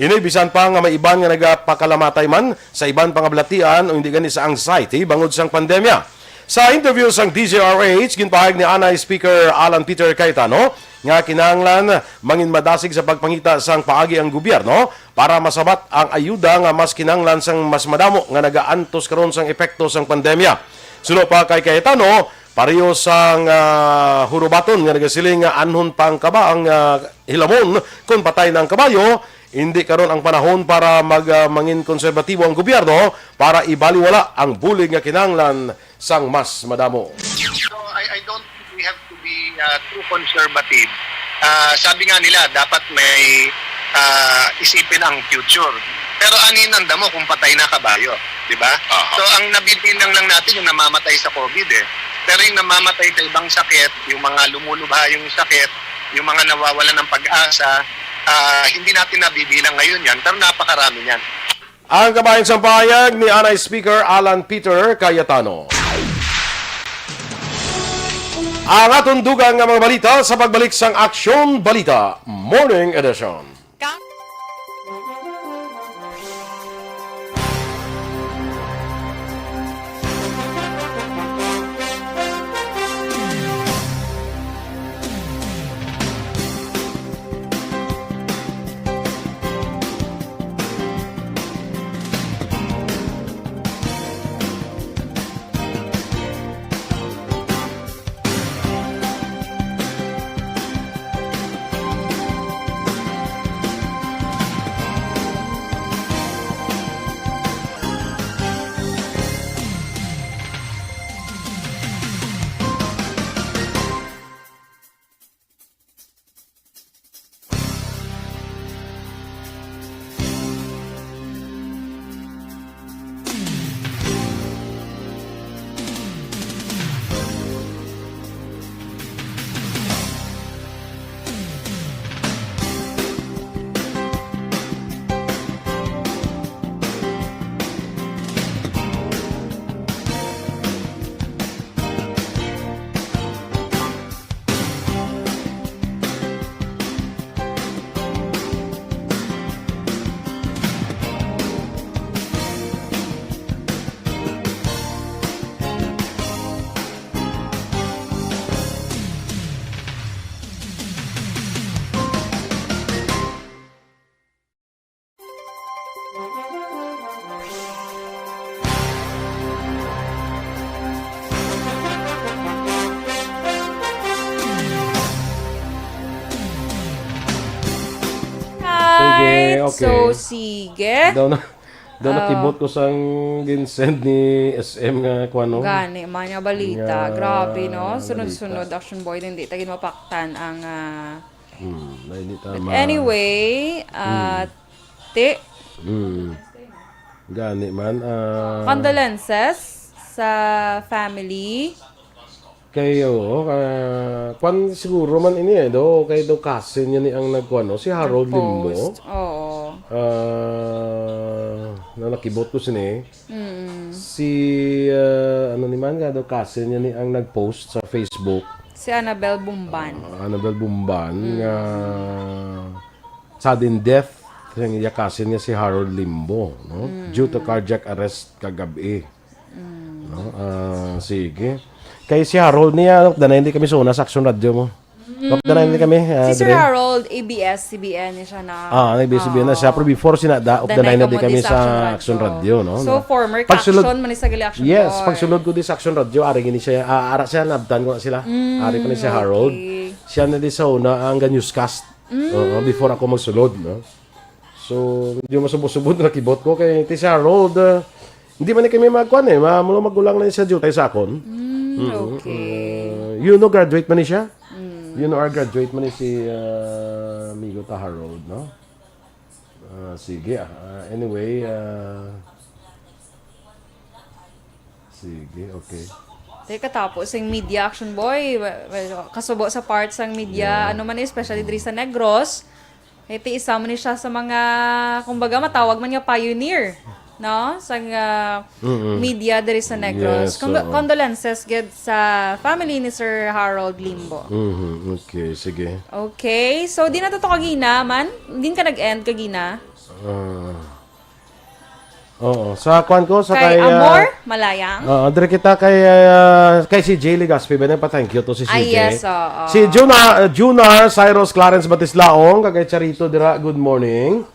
Ini bisan pa nga may iban nga nagapakalamatay man sa iban pa nga balatian o hindi gani sa anxiety bangod sang pandemya. Sa interview sang D Z R H, ginpahayag ni anay Speaker Alan Peter Cayetano nga kinahanglan mangin madasig sa pagpangita sang paagi ang gobyerno para masabat ang ayuda nga mas kinahanglan sang mas madamo nga nagaantos karon sang epekto sang pandemya. Suno pa kay Cayetano, pareho sang ah, hurubaton nga nagasiling nga anhon pa ang kaba ang ah, hilamon kon patay na ang kabayo, hindi karon ang panahon para mag ah, mangin konserbatibo ang gobyerno para ibaliwala ang bulig nga kinahanglan sang mas madamo. So I, I don't think we have to be uh, too conservative. Uh, sabi nga nila, dapat may uh, isipin ang future. Pero anin ang damo kung patay na kabayo, di ba? Aha. So ang nabibilang lang natin yung namamatay sa COVID eh. Pero yung namamatay sa ibang sakit, yung mga lumulubha yung sakit, yung mga nawawalan ng pag-asa, ah, hindi natin nabibilang ngayon yan, pero napakarami yan. Ang kabahin sang pahayag ni anay Speaker Alan Peter Cayetano. Ang aton dugang nga mga balita sa pagbalik sang Aksyon Balita Morning Edition. Okay. So, sige. Daw na, daw Ah. nakibot ko sang ginsend ni S M nga kuwan, no? Gani man nga balita. Nga Grabe, no? balita. Sunod-sunod, Action Boy, hindi ta gid mapaktan ang, ah, Hmm, na hindi ta But ma- anyway, ah, Hmm. ti- Hmm. Gani man, ah, Condolences sa family. Kay, oo, ah, kwan siguro man ini eh, do, kay do cousin niya ni ang nagkuan, no? Si Harold Limbo. Nag-post, oo. Ah, na nakibot ko sini. Mm. Si, ah, ano ni man nga, do cousin niya ni ang nag-post sa Facebook. Si Annabel Bumban. Ah, Annabel Bumban, Mm. nga sudden death sang iya cousin nga si Harold Limbo, no? Mm. Due to cardiac arrest kagab-i. Mm. No? Ah, sige. Kay si Harold niya, ano, danay hindi kami suna sa Action Radio mo. Mm. Danay hindi kami, ah, Si Sir Dre. Harold, A B S C B N ni siya na. Ah, nag-B S C B N na siya. Ah. Pero before, sina da, Danay danay na kamo di kami di sa sa Action Action Radio. Radio, no? So, Na former Pagsulod ka-action man ni sa gali Action Yes, Boy. pagsulod ko di sa Action Radio, ari gini siya, ah, ara siya, nabtan ko na sila. Mm, Ari pa ni si Harold. okay. Siya na di sa una ang newscast. Mm. Oo, before ako magsulod, no? So, medyo masubo-subo na kibot ko kay ti si Harold, ah, hindi man ni kami magkuan eh, ma-, mga magulang na siya dutay sa akon. Mm, Mm, okay. uh, you know, graduate man ni siya? Mm. You know, our graduate man ni si, ah, amigo ta Harold, no? Ah, sige, ah, ah, anyway, ah, sige, okay. Teka, tapos yung media, Action Boy, wa-, wa-, kasubo sa part sang media, Yeah. ano man, especially diri sa Negros. Iti isa man ni siya sa mga, kumbaga, matawag man nga pioneer, no? Sang, ah, Mm-mm. media diri sa Negros. Yes, Condo-, oo. condolences gid sa family ni Sir Harold Limbo. Mhm, okay, sige. Okay, so di na to, to kagina man? Din ka nag-end kagina? Ah. Oo, sa kwan ko, sa Kay kay, ah, Amor Malayang? Oo, dire kita kay, ah, kay si Jay Legaspi. Ba, nagpa-thank you to si Ah, si Jay. yes, oo. Si Juna-, Junar Cyrus Clarence Batislaong, kag kay Charito dira, good morning.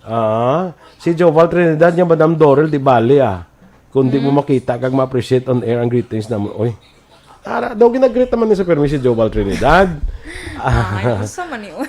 Ah, si Joval Trinidad niya, Madam Dorel, di bali, ah. Kung di mo Hmm. makita kag ma-appreciate on air ang greetings naman. Oy. Ara, daw ginag-greet naman ni sa permi si Joval Trinidad. Ay, gusto man ni, oy.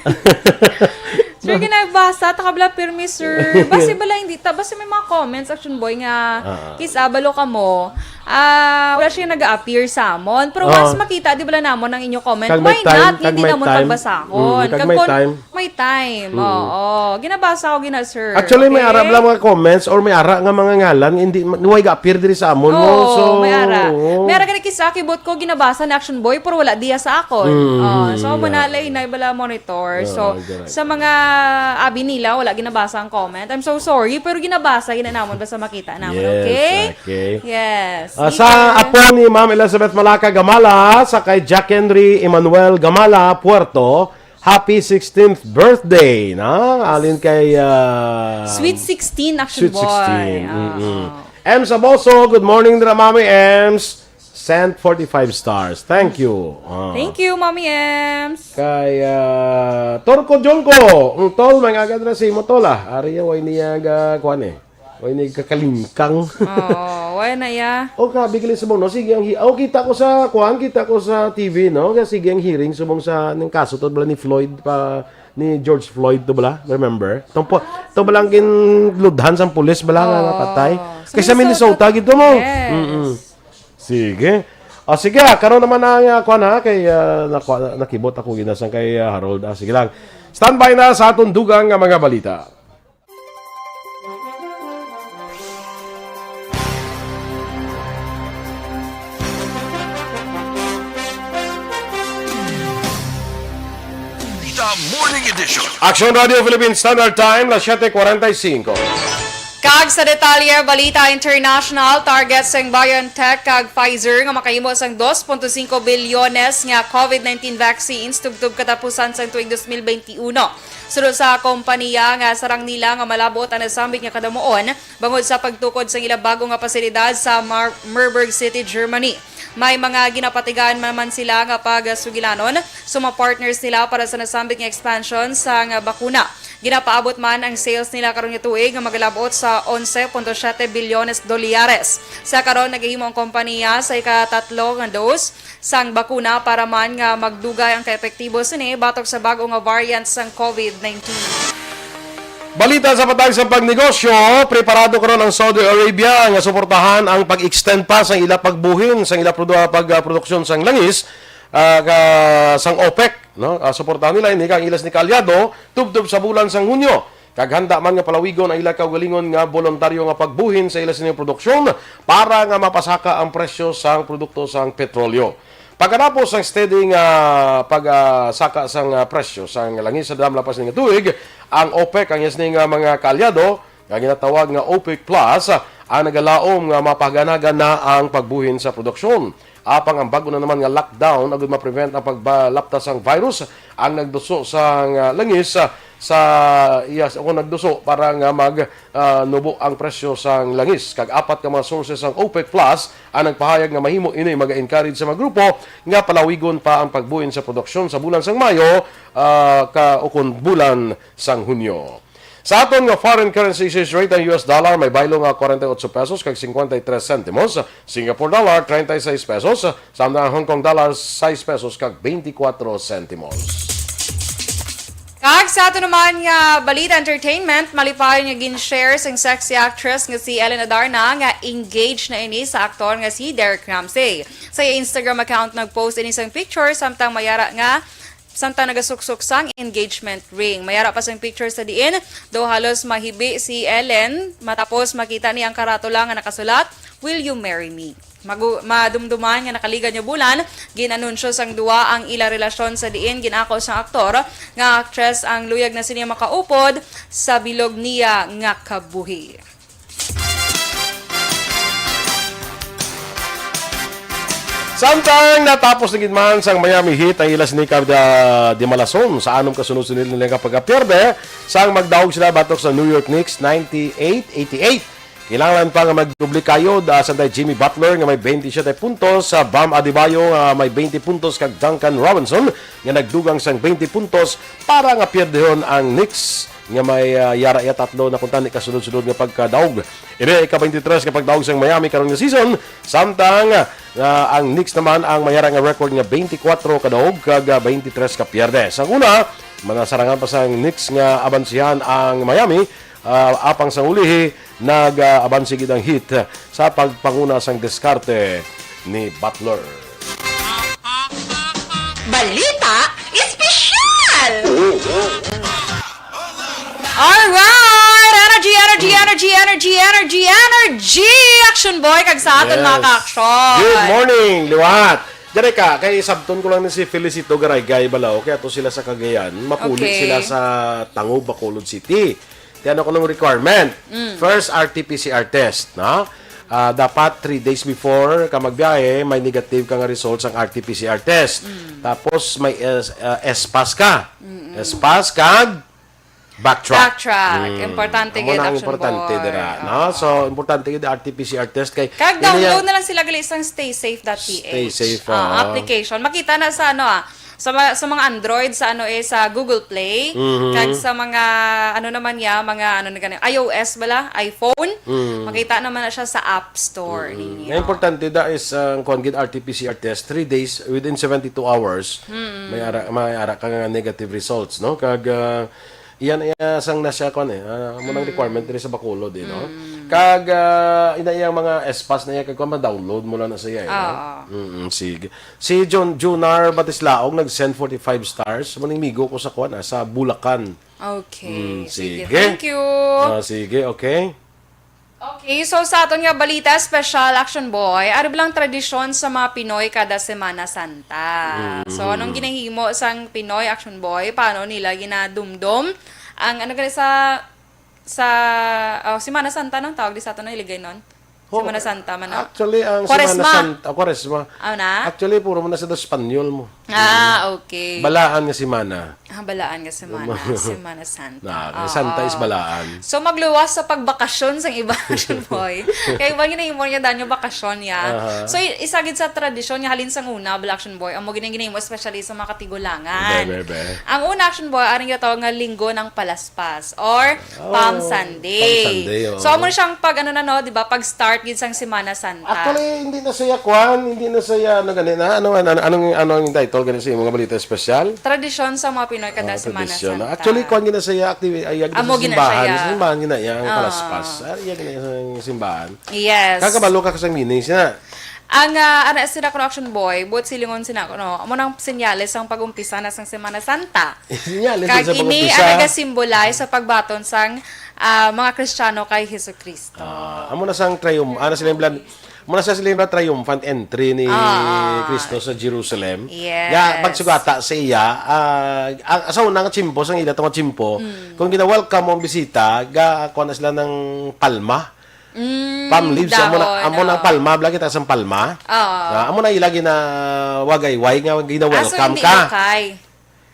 Sir, ginabasa, ta kabla permi, sir. Basi bala, hindi ta, basi may mga comments, Action Boy, nga Ah. kis abalo ka mo, ah, wala siya nag-appear sa amon. Pero Ah. once makita, di bala namon ang inyo comment, Kag may why time, not? kag Hindi may namon time. pagbasahon. Mm, kag Kag may kun time. may time, Mm. oo. Ginabasa ko gina, sir. Actually, may Okay? ara lang mga comments or may ara nga mga ngalan, hindi ma-, way ga-appear diri sa amon, no? Oo, So, may ara. oo. May ara gani kis-a kibot ko, ginabasa ni Action Boy, pero wala diya sa akon. Mm, Oh, so, mm, manalay yeah. na bala monitor. So, Ah, correct. sa mga abi nila, wala ginabasa ang comment. I'm so sorry, pero ginabasa, gina namon, basta makita namon, Yes, okay? okay. Yes. Ah, Sige. sa apo ni Ma'am Elizabeth Malaka Gamala, sa kay Jack Henry Emmanuel Gamala Puerto, happy sixteenth birthday, na? Alin kay, ah, Sweet sixteen, Action Sweet Boy. sixteen, Ah, mm-mm. ah. M Saboso, good morning, dira, Mami Ems. Sent forty-five stars. Thank you. Ah. Thank you, Mommy Ems. Kay, ah, Torco Jongco. Ang tol, may agad na si Motola. Ari ya, way niya ga, kuwan eh. Way niya kakalingkang. Oo, way na ya. Oh, grabe, galing subong, no? Sige, ang hi-, oh, kita ko sa, kuwan, kita ko sa T V, no? Kaya sige, ang hearing subong sa, ng kaso to, bala ni Floyd pa, ni George Floyd to bala, remember? Tong po, to bala ang ginludhan sang pulis bala nga Oo. napatay. Sa Kay sa Minnesota. Minnesota, gid to mo. Yes. Mm-mm. Sige. Ah, sige, ah, karon naman ang, ah, kuwan, ha, kay, ah, nakwa-, nakibot ako ginasan kay, ah, Harold. Ah, sige lang. Standby na sa atong dugang nga mga balita. The Morning Edition. Action Radio Philippine Standard Time, las siete cuarenta y cinco. Kag sa detalye, balita international, target sang BioNTech kag Pfizer nga makahimo sang dos punto singko bilyones nga COVID nineteen vaccines tubtob katapusan sang tuig dos mil benti uno. Suno sa kompanya nga sarang nila nga malab-ot ang nasambit nga kadamuon bangod sa pagtukod sang ila bag-o nga pasilidad sa Mar-, Marburg City, Germany. May mga ginapatigan man, man sila nga pagsugilanon sa mga partners nila para sa nasambit nga expansion sang bakuna. Ginapaabot man ang sales nila karon nga tuig nga magalab-ot sa onse punto siyete bilyones dolyares. Sa karon, nagahimo ang kompanya sa ikatatlo nga dose sang bakuna para man nga magdugay ang kaepektibo sini batok sa bag-o nga variant sang COVID nineteen. Balita sa patag sa pagnegosyo, preparado karon ang Saudi Arabia nga suportahan ang pag-extend pa sa ila pagbuhin sa ila produ-, pag, ah, produksyon sang langis, ah, ka, sang OPEC, no? Ah, suportahan nila ini kang ilas ni kaalyado tubtob sa bulan sang Hunyo. Kag handa man nga palawigon ang ila kaugalingon nga boluntaryo nga pagbuhin sa ila sining produksyon para nga mapasaka ang presyo sang produkto sang petrolyo. Pagkatapos sang steady nga pag, ah, saka sang, ah, presyo sang langis sa dam lapas ni nga tuig, ang OPEC, ang iya sini nga mga kaalyado nga ginatawag nga OPEC Plus, ah, ang nagalaom nga mapahaganagan na ang pagbuhin sa produksyon. Apang ang bag-o na naman nga lockdown agud ma-prevent ang pagbalapta sang virus, ang nagduso sang, ah, langis, ah, sa iya, o nagduso para nga mag, ah, nubo ang presyo sang langis. Kag apat ka mga sources sang OPEC Plus ang nagpahayag nga mahimo ini maga-encourage sa mga grupo nga palawigon pa ang pagbuhin sa produksyon sa bulan sang Mayo, ah, ka, ukon bulan sang Hunyo. Sa aton nga foreign currency exchange rate, ang U S dollar may baylo nga forty-eight pesos kag cincuenta y tres centimos, Singapore dollar, treinta y seis pesos, samtang ang Hong Kong dollar, sais pesos kag twenty-four centimos. Kag sa ato naman nga balita entertainment, malipayon nga gin-share sang sexy actress nga si Ellen Adarna nga engaged na ini sa aktor nga si Derek Ramsey. Sa iya Instagram account, nag-post ini sang picture samtang mayara nga samtang nagasuksok sang engagement ring. Mayara pa sang picture sa diin daw halos mahibi si Ellen matapos makita niya ang karatula nga nakasulat, "Will you marry me?" Magu-, madumduman nga nakaligad nga bulan, gin-anunsyo sang duwa ang ila relasyon sa diin gin-ako sang aktor nga aktres ang luyag na sini makaupod sa bilog niya nga kabuhi. Samtang natapos na gid man sang Miami Heat ang ila sini ka, ah, dimalason sa anom ka sunod-sunod nila nga pagkapierde, sang magdaog sila batok sa New York Knicks, ninety-eight eighty-eight. Kinahanglan pa nga magdoble kayod, ah, sa tay Jimmy Butler nga may twenty-seven puntos, sa Bam Adebayo nga may twenty puntos, kag Duncan Robinson nga nagdugang sang twenty puntos para nga pierdehon ang Knicks nga may, ah, yara iya tatlo na kuntani ka sunod-sunod nga pagkadaog. Ini ay ika-twenty-three nga pagdaog sang Miami karon nga season, samtang, ah, ang Knicks naman ang may yara nga record nga twenty-four ka daog kag, ah, twenty-three ka pierde. Sa una, manasarangan pa sang Knicks nga abansihan ang Miami, ah, apang sa ulihi, nag-, ah, abansi gid ang Heat sa pagpanguna sang diskarte ni Butler. Balita Espesyal! Alright! Energy, energy, energy, energy, energy, energy! Action Boy, kag sa aton Yes. mga ka-action! Good morning, liwat! Dere ka, kay sabton ko lang ni si Felicito Garaygay Balaw, kaya to sila sa Cagayan, mapuli Okay. sila sa Tango, Bacolod City. Tiyan ako ng requirement. Mm. First, R T P C R test, no? Ah, dapat three days before ka magbiyahe, may negative ka nga results ang R T P C R test. Mm. Tapos may S, ah, S-PASS ka. S-PASS kag backtrack. Backtrack. Mm. Importante Amo gid, na ang Action importante Boy. dira, no? Oo. So, importante gid R T P C R test kay Kag dili download ya- na lang sila gali sang Stay Safe dot P H. Stay Safe, Ah, ah. application. Makita na sa ano ah, sa, ma- sa mga Android, sa ano eh, sa Google Play, Mhm. kag sa mga, ano naman niya, mga ano na gani, I O S bala, iPhone, Mm. makita naman na siya sa App Store ninyo. Ang importante da is ang kuan gid R T P C R test, three days, within seventy-two hours. May ara may ara ka nga negative results, no? Kag ah, iyan iya sang na siya kuan eh. Ah, mo nang requirement diri sa Bacolod eh, no? Kag ah, ina iyang mga S-PASS na iya kag kuan, ma-download mo lang na siya eh, no? Oo. Mm, sige. Si John Junar Batislaog nag-send forty-five stars. Maning migo ko sa kuan ah, sa Bulacan. Okay. Mm, sige. sige. Thank you. Ah, sige, okay. Okay, so sa aton nga balita, special Action Boy, ari bala ang tradisyon sa mga Pinoy kada Semana Santa. So, anong ginahimo sang Pinoy Action Boy? Paano nila ginadumdom ang, ano gani sa, sa, oh, Semana Santa, nang tawag di sa aton na iligay nun? Oh, Semana Santa man, no? Actually, ang Kwaresma. Semana Santa, oh, Kwaresma. Ano na? Actually, puro mo na sa Espanyol mo. Ah, okay. Balaan nga semana. Ah, balaan nga semana. Semana Santa. Na, Oo. Santa is balaan. So, magluwas sa pagbakasyon sang iba, Action Boy. Kay iba ginahimo niya, danyo bakasyon niya. Aha. So, i- isa gid sa tradisyon nga halin sang una, bala, Action Boy, amo gid ang ginahimo, especially sa mga katigulangan. Be, be, be. Ang una, Action Boy, aring ginatawag nga Linggo ng Palaspas or Oh, Palm Sunday. Palm Sunday, oh. So, amo na siyang pag, ano na, no, di ba, pag-start gid sang Semana Santa. Actually, hindi na siya kwan, hindi na siya, ano gani na, ano, ano, ano, anong, ano ang title gani sa imong balita espesyal? Tradisyon sa mga Pinoy kada Ah, Semana tradisyon. Santa. Actually, kwan gina siya, active, ay, ay, Amo sa gina simbahan, siya. Sa simbahan gina yang Ah. Palaspas. Ay, yan gina sa simbahan. Yes. Kakabalo ka sa meaning siya. Ang ah, ana sila kuno, Action Boy, buot silingon sina kuno. Amo nang senyales sang pag-umpisa na sang Semana Santa. Senyales Kag sa ini pag-umpisa. ang nagasimbolize sa pagbaton sang ah, mga Kristiyano kay Jesucristo. Ah, amo na sang trium, ano sila yung blood, amo na sa sila yung triumphant entry ni Ah, ah. Kristo sa Jerusalem. Yes. Nga, pagsugata sa iya, ah, ang, sa unang tsimpo, sa ila tong tsimpo, Mm. kung gina-welcome mo ang bisita, ga, kuha na sila ng palma. Mm, Palm leaves, amo na, dahon, amo na ang oo. palma, bala kita sang palma. Oo. Ah, amo na ila gina-wagayway nga gina-welcome Ah, so hindi ka. Lukay.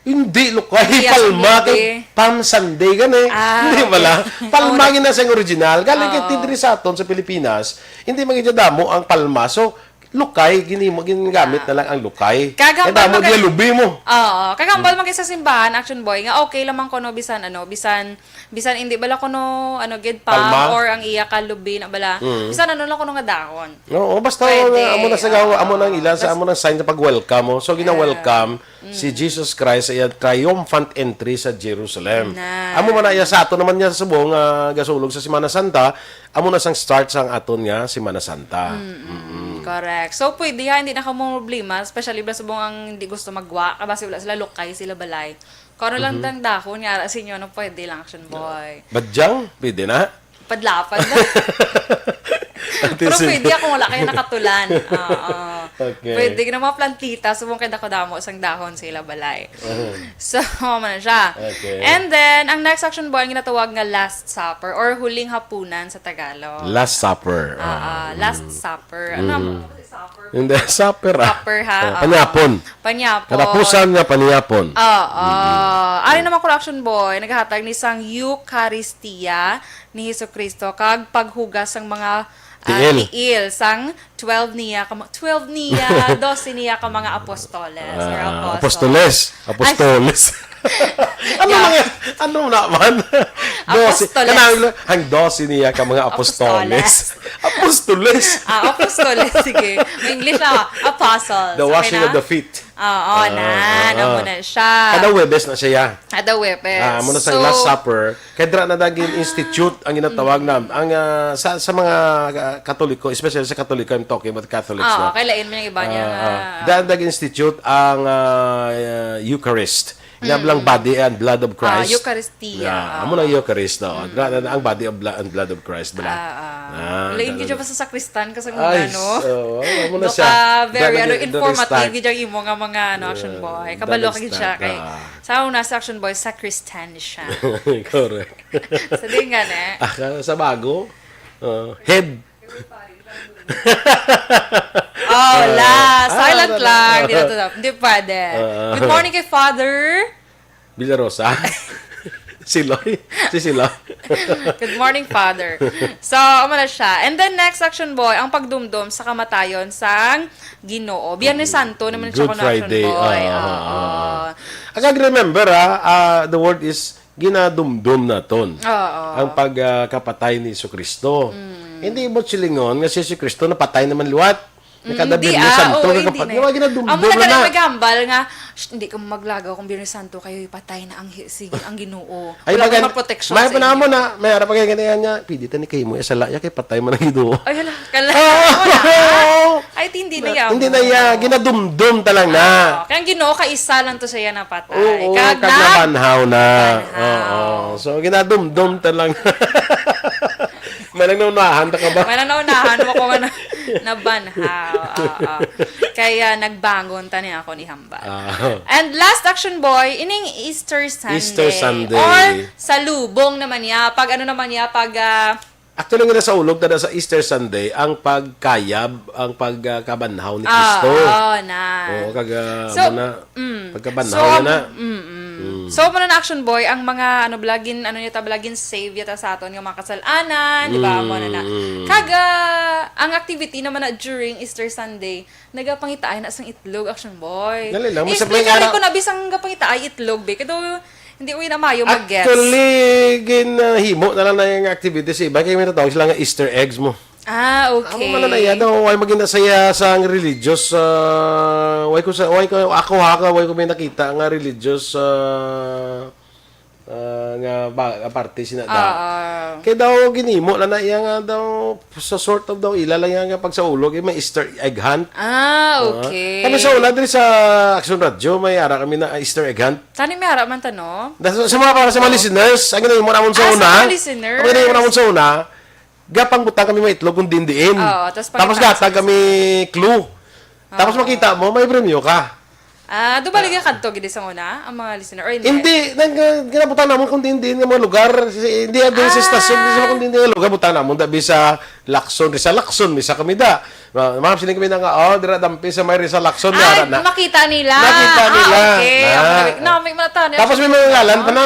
Hindi, Lukay. Hindi, Palma hindi. Kay Palm Sunday, gani. Ah, Hindi okay. Wala. Palma Oh, gina sa original. Galing kay Oo. Tidri sa aton sa Pilipinas, hindi man gid damo ang palma. So, Lukay, gini mo, ginagamit na lang ang Lukay. Kag Kaya hambal damo mo kay- diya lubi mo. Oo. Kag hambal man kay sa simbahan, Action Boy, nga okay lamang kuno bisan, ano, bisan, bisan hindi bala kuno, ano, gid palm Palma? Or ang iya ka lubi na bala. Mm. Bisan ano lang kuno nga dahon. Oo, basta Pwede, nga, amo na sa gawa, oo. amo nang ila, sa Bas- amo nang sign sa pag-welcome mo. So, gina-welcome si Jesus Christ sa iyang triumphant entry sa Jerusalem. Na. Amo man na iya sa ato naman niya sa subong nga gasulog sa Semana Santa, amo na sang start sang aton nga Semana Santa. Mm, correct. So, pwede ha, hindi na ka mo problema, especially bala subong ang hindi gusto magwa, kabasi wala sila Lukay, sila balay. Kung ano lang dang dahon nga ara sa inyo, no, pwede lang, Action Boy. Badyang, pwede na. Padlapad na. Pero Sige. Pwede ako, wala kayo nakatulan. Oo. Okay. Pwede na mga plantita, subong kay dako-damo sang dahon sa ila balay. So, amo na siya. Okay. And then, ang next, Action Boy, ang ginatawag nga Last Supper or Huling Hapunan sa Tagalog. Last Supper. Ah, ah, Last Supper. Ano ang supper? Hindi, supper ah. Supper, ha? Ah, Oo. Panyapon. Panyapon. Katapusan nga panyapon. Oo. Ari naman ko, Action Boy, naghatag ni sang Eucharistia ni Jesucristo kag paghugas sang mga ah, Tiil. tiil sang twelve niya ka ma- twelve niya, doce niya ka mga apostoles or Ah, apostles. apostoles. Apostoles. Ano Yeah. mga, ano naman? Doce. Apostoles. Kanang, ang doce niya ka mga apostoles. Apostoles. Ah, apostoles. Sige. May English na. Apostles. The Okay washing na? of the feet. Oo, na. Ah, Namo ah. na siya. Kada Huwebes na siya. Kada Huwebes. Ah, muna sa So, Last Supper, kay dra na naging institute ang ginatawag na. Ang ah, sa sa mga ah, Katoliko, especially sa Katoliko, I'm talking about Catholics, Ah, no? Okay, lain man yung iba niya. Ah, nga. ah. Dahil naging institute ang ah, Eucharist. Nga lang body and blood of Christ. Ah, Eucharistia, Yeah, ah. Amo na Eucharist, no? Dra na ang body of blood and blood of Christ, bala. Ah, ah. Ah, Lain dala- gid siya basta sa sakristan kasi kung Ay, ano. so, amo na No siya. ka, very, Dala ano, gid, informative dala gid ang imo nga mga, ano, Action Boy. Kabalo ka gid siya kay, ah. sa una sa Action Boy, sakristan siya. Correct. Sa din nga, ne? Ah, sa bago, uh, head. Oh, la, Ah, silent ano, lang. ano. Hindi na to, hindi pwede. Ah. Good morning kay Father. Villarosa. Siloy. Si Siloy. Good morning, Father. So, amo na siya. And then, next, Action Boy, ang pagdumdom sa kamatayon sang Ginoo. Biyernes Santo naman siya Good kuno, Action Friday. Boy. Ah, Oo. ah, ah. Ang remember, ah, ah, the word is ginadumdom naton. Oo. Ang pagkapatay ni Jesu Cristo. Hindi mo silingon nga si Jesu Cristo napatay naman liwat. Nakada Hindi, Biyernes ah, Santo, oo, hindi nakapat-, na. nga ginadumdum Amo na na ka na. Naghambal nga, "Shh, hindi ka maglagaw kung Biyernes Santo kayo ipatay na ang hi- si ang Ginoo. Ay, Wala bagan-, kang protection may sa inyo." panamo na, may harap pa kaya ganyan niya, pwede tani kayo mo, isala niya kay patay man ang Ginoo. Ay, hala, kala Oo. Ay, hindi na yan. Hindi na yan. Ginadumdum ta lang na. Oo, kaya ang Ginoo, kaisa lang to siya napatay. Oo, Kag kag na- nabanhaw na. Nabanhaw. Oo. So, ginadumdum ta lang. May nang naunahan ta ka ba? May nang naunahan mo ko nga na, nabanhaw. Oo. Kaya nagbangon ta niya ako ni Hambal. Ah. And last, Action Boy, ining Easter Sunday. Easter Sunday. Or sa lubong naman niya. Pag ano naman niya, pag ah, Actually, nga sa ulog, tada sa Easter Sunday, ang pagkayab, ang pagkabanhaw ni ah, Kristo. Oo, na. Oo, kag ah, So, muna, mm. pagkabanhaw So, na. mm, mm. So, muna na, Action Boy, ang mga, ano, blagin, ano niya ta, blagin save yata sa aton nga mga kasalanan, di ba? Amo na na. Mm. Kag ah, ang activity naman na during Easter Sunday, nagapangitaay na sang itlog, Action Boy. Dali lang, may I-explain supply namin ara- ko na bisang gapangitaay itlog, be. Kaya hindi ko na mayo mag-guess. Actually, gin, ah, himo na lang na yung activity sa iba. Kaya may natawag sila nga Easter eggs mo. Ah, okay. Amo nga na iya daw, way maging nasaya sa ang religious, ah, way ko sa, way ko, ako ha, ka, way ko may nakita nga religious, ah, ah, nga ba, nga parte sina da. Ah, ah. Kay daw ginimo na na iya nga daw sa sort of daw ila lang iya nga pagsaulog, eh, may Easter egg hunt. Ah, ah, okay. Kami sa una diri sa Action Radio, may ara kami na Easter egg hunt. Tani may ara man ta, no? Da-, sa, sa mga, para sa mga listeners, ang ginahimo namon sa Ah, sa una, mga listeners. Ang ginahimo namon sa una, gapangbutang kami mga itlog kung diin-diin. Oo, tas Tapos pakita gatag sa kami clue. Tapos Oo. makita mo, may premyo ka. Ah, do ba lagi kadto gid sa una ang mga listener or hindi? Hindi, nang, uh, ginabutang namon kung diin-diin nga mga lugar. Si, hindi, ah, diri sa Ah. estasyon, hindi sa kung diin-diin nga lugar, butang namon, dabi sa Lacson, Rizal Lacson, misa kami da. Ma-, ma'am, sila kami na nga, oh, dira dampi sa may Rizal Lacson, Ay, yara na. makita nila. Nakita Ah, nila. okay. Na. Ang galing. Na, may mga tani Tapos may siya mga ngalan no? pa na.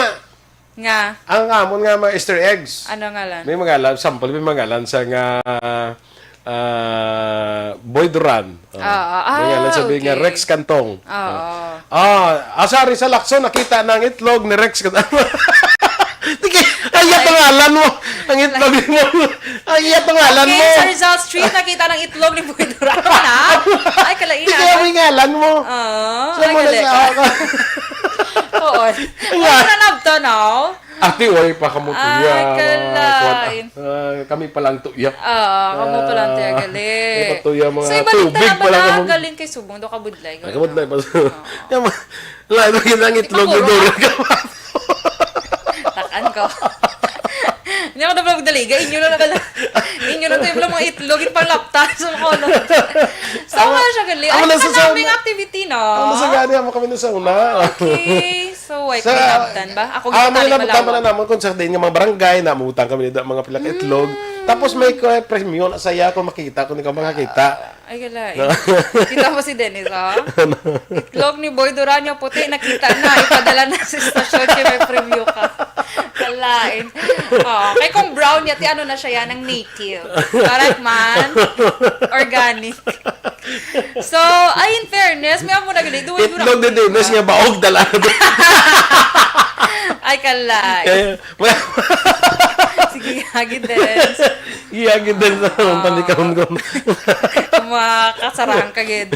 Nga. Ang amon nga mga Easter eggs. Ano ngalan? May mga ngalan, sample, may mga ngalan sa nga, ah, Boy Duran. Oh. Ah, ah, May ngalan ah, sabi nga okay. Rex Cantong. Oo. Oh. Ah, ah, sorry, sa Lacson, nakita na ang itlog ni Rex Cantong. Sige, ay, iya pangalan mo. Ang itlog mo. Ay, iya pangalan Okay, mo. sa Rizal Street, nakita ng itlog ni Boy Duran, ha? Ay, kalaina. Sige, may ngalan mo. Oo, Sa ay, mo na galing. sa Oo. Nga. Ano na nabto, no? Ate, way pa kamo Ay, tuya, mga kalain. kuwan, ah, ah, kami pa lang tuya. Ah, kamo pa lang tuya, Ah, galing. kami pa tuya, mga So, ibalik tubig ta na pa ba lang na kamo. galing kay Subong, do kabudlay, Ay, galing, kabudlay no? pa. Oo. Kaya ma-, lahat ng ginang itlog ni Paguro. Dora ka, Takan ko. Hindi ako na pala magdaliga. Inyo na lang. Inyo na tayo pala mga itlog. Yung panglapta sa mga ulo. So, Amo, wala siya gali. amo Ay, na sa kanaming sauna. activity na. Amo sa gani, amo kami na sa una. Okay. So, wait, Sa, may nabtan ba? Ako ah, may gitali nabtan malawa. pala naman kung sa din nga mga barangay, namutang kami dito, mga pila ka itlog. Mm. Tapos may ko-, premyo na saya kung makikita ko, hindi ka makakita. Ay, gala eh. No? Kita mo si Dennis, oh? Ano? Itlog ni Boy Duran nga puti, nakita na. Ipadala na sa istasyon kay may premyo ka. Kalain. Oh, kay kung brown niya, ti ano na siya yan, ang native. Correct man? Organic. So, ay, in fairness, may amo na gani. Duway ko na Itlog ni Dennis nga baog dala. Ay, kalain. Eh, Sige, hagid din. Iya, gid din sa Ah. panikaon ko. Makasarang ka, gid.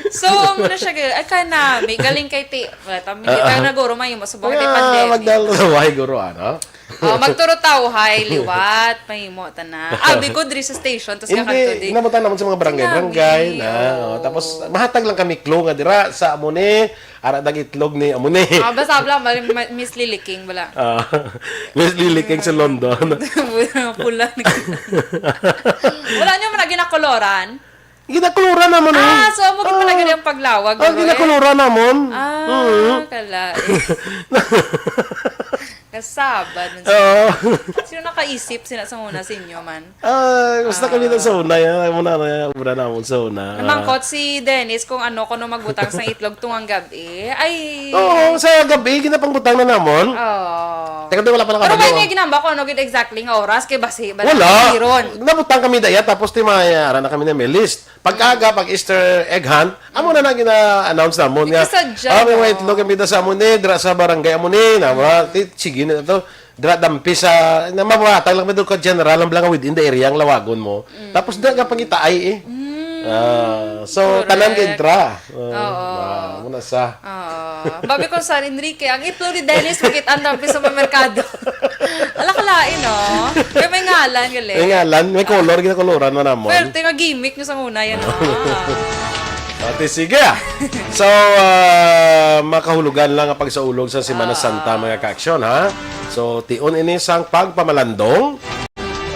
So, amo na siya, gid. Ay, ka na, may galing kay ti-, wala, tam-, hindi Ah. tayo naguro, may mo, subong kay Ah, pandemic. magdala sa way, guro, ano? Oh, magturo tao, hay, liwat, may mo, tana. Ah, bikod diri sa station, tas Hindi, kakanto di. inabutan naman sa mga barangay-barangay Sinabi, na, oh. oh, tapos mahatag lang kami clue nga dira sa amo ni, ara dag itlog ni amo ni. Ah, basta bla, ma-, ma-, Miss Lily King, bala. Ah, Miss Lily King sa London. Pula. Wala niyo man na ginakoloran? Ginakoloran naman eh. Ah, so amo gid pala Ah. gani ang paglawag, Ang no, eh? ginakoloran namon. Ah, Mm. kala, eh. Kasabad man sa Oo. Sino nakaisip sina sa una sa inyo man? Ah, basta kami na sa Ah. una, yan. Amo na, na, obra namon sa una. Namangkot si Dennis kung ano, kung ano magbutang sa itlog tungang gabi. Ay. Oo, sa gabi, ginapangbutang na namon. Oo. Teka, di, wala pa Pero nakabalyo. May niya ginamba kung ano gid exactly nga oras, kay basi, bala Wala. Iron. Nabutang kami daya, tapos ti may, ara na kami na may list. Pag aga, pag Easter egg hunt, amo na na gina-announce namon nga, Ikasadya, "Ah, may no? mga itlog kami da sa amo ni, dira sa barangay amo ni." Na, mga, ti-, sige na to. Dira dampi sa, na mabuhatag lang may doon ka general, ang lang within the area ang lawagon mo. Mm. Tapos dira ka pangitaay eh. Mm. Ah, so, Correct. tanan ka intra. Ah, Oo. ah, muna sa. Ah, babi ko sa Enrique, ang itlog ni Dennis, makit ang dampi sa mga merkado. Ala, kalain, no? Pero may ngalan, gali. May ngalan, may color, ginakoloran mo namon. Pwerte nga gimmick nyo sa una, yan, ah. Ate, sige. So, ah, makahulugan lang ang pagsaulog sa Semana Ah. Santa, mga ka-aksyon, ha? So, tion ini sang pagpamalandong.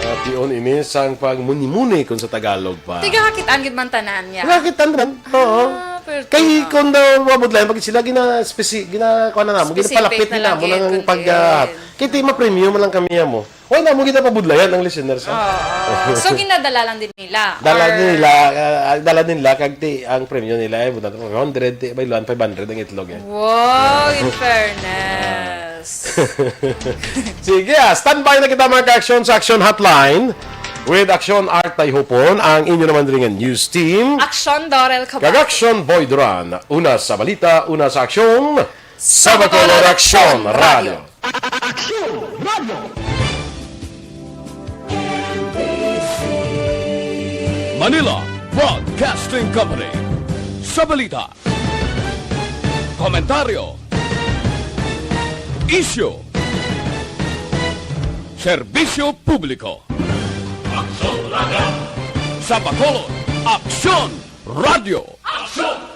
Ah, tion ini sang pagmuni-muni kung sa Tagalog pa. Tiga kakitaan gid man tanan niya. Tiga kakitaan ran. Oo. Ah, pero Kay tama. kung daw mabudlayan, pag sila gina-speci-, gina-, kuha na namo, Specific ginapalapit na din lang namo yun, ng kung pag, din. ah, kay ti mapremyo man lang kami mo. Why namo ginapabudlayan ang listeners, ha? Oo. So, ginadala lang din nila? Dala Or nila, ah, dala nila, kag ti, ang premyo nila ay, buta, one hundred, ti, bayluan, five hundred ang itlog, eh. Wow, in fairness. Sige, ah, standby na kita, mga ka-aksyon, sa Action Hotline with Action Art Tayhupon, ang inyo naman rin nga news team. Action Dorel Cabal. Kag Action Boy Duran. Una sa balita, una sa aksyon, sa Bacolod Action Radio. Action Radio. Manila Broadcasting Company. Sa balita, komentaryo, isyu, serbisyo publiko. Aksyon Radio. Sa Bacolod, Aksyon Radio. Aksyon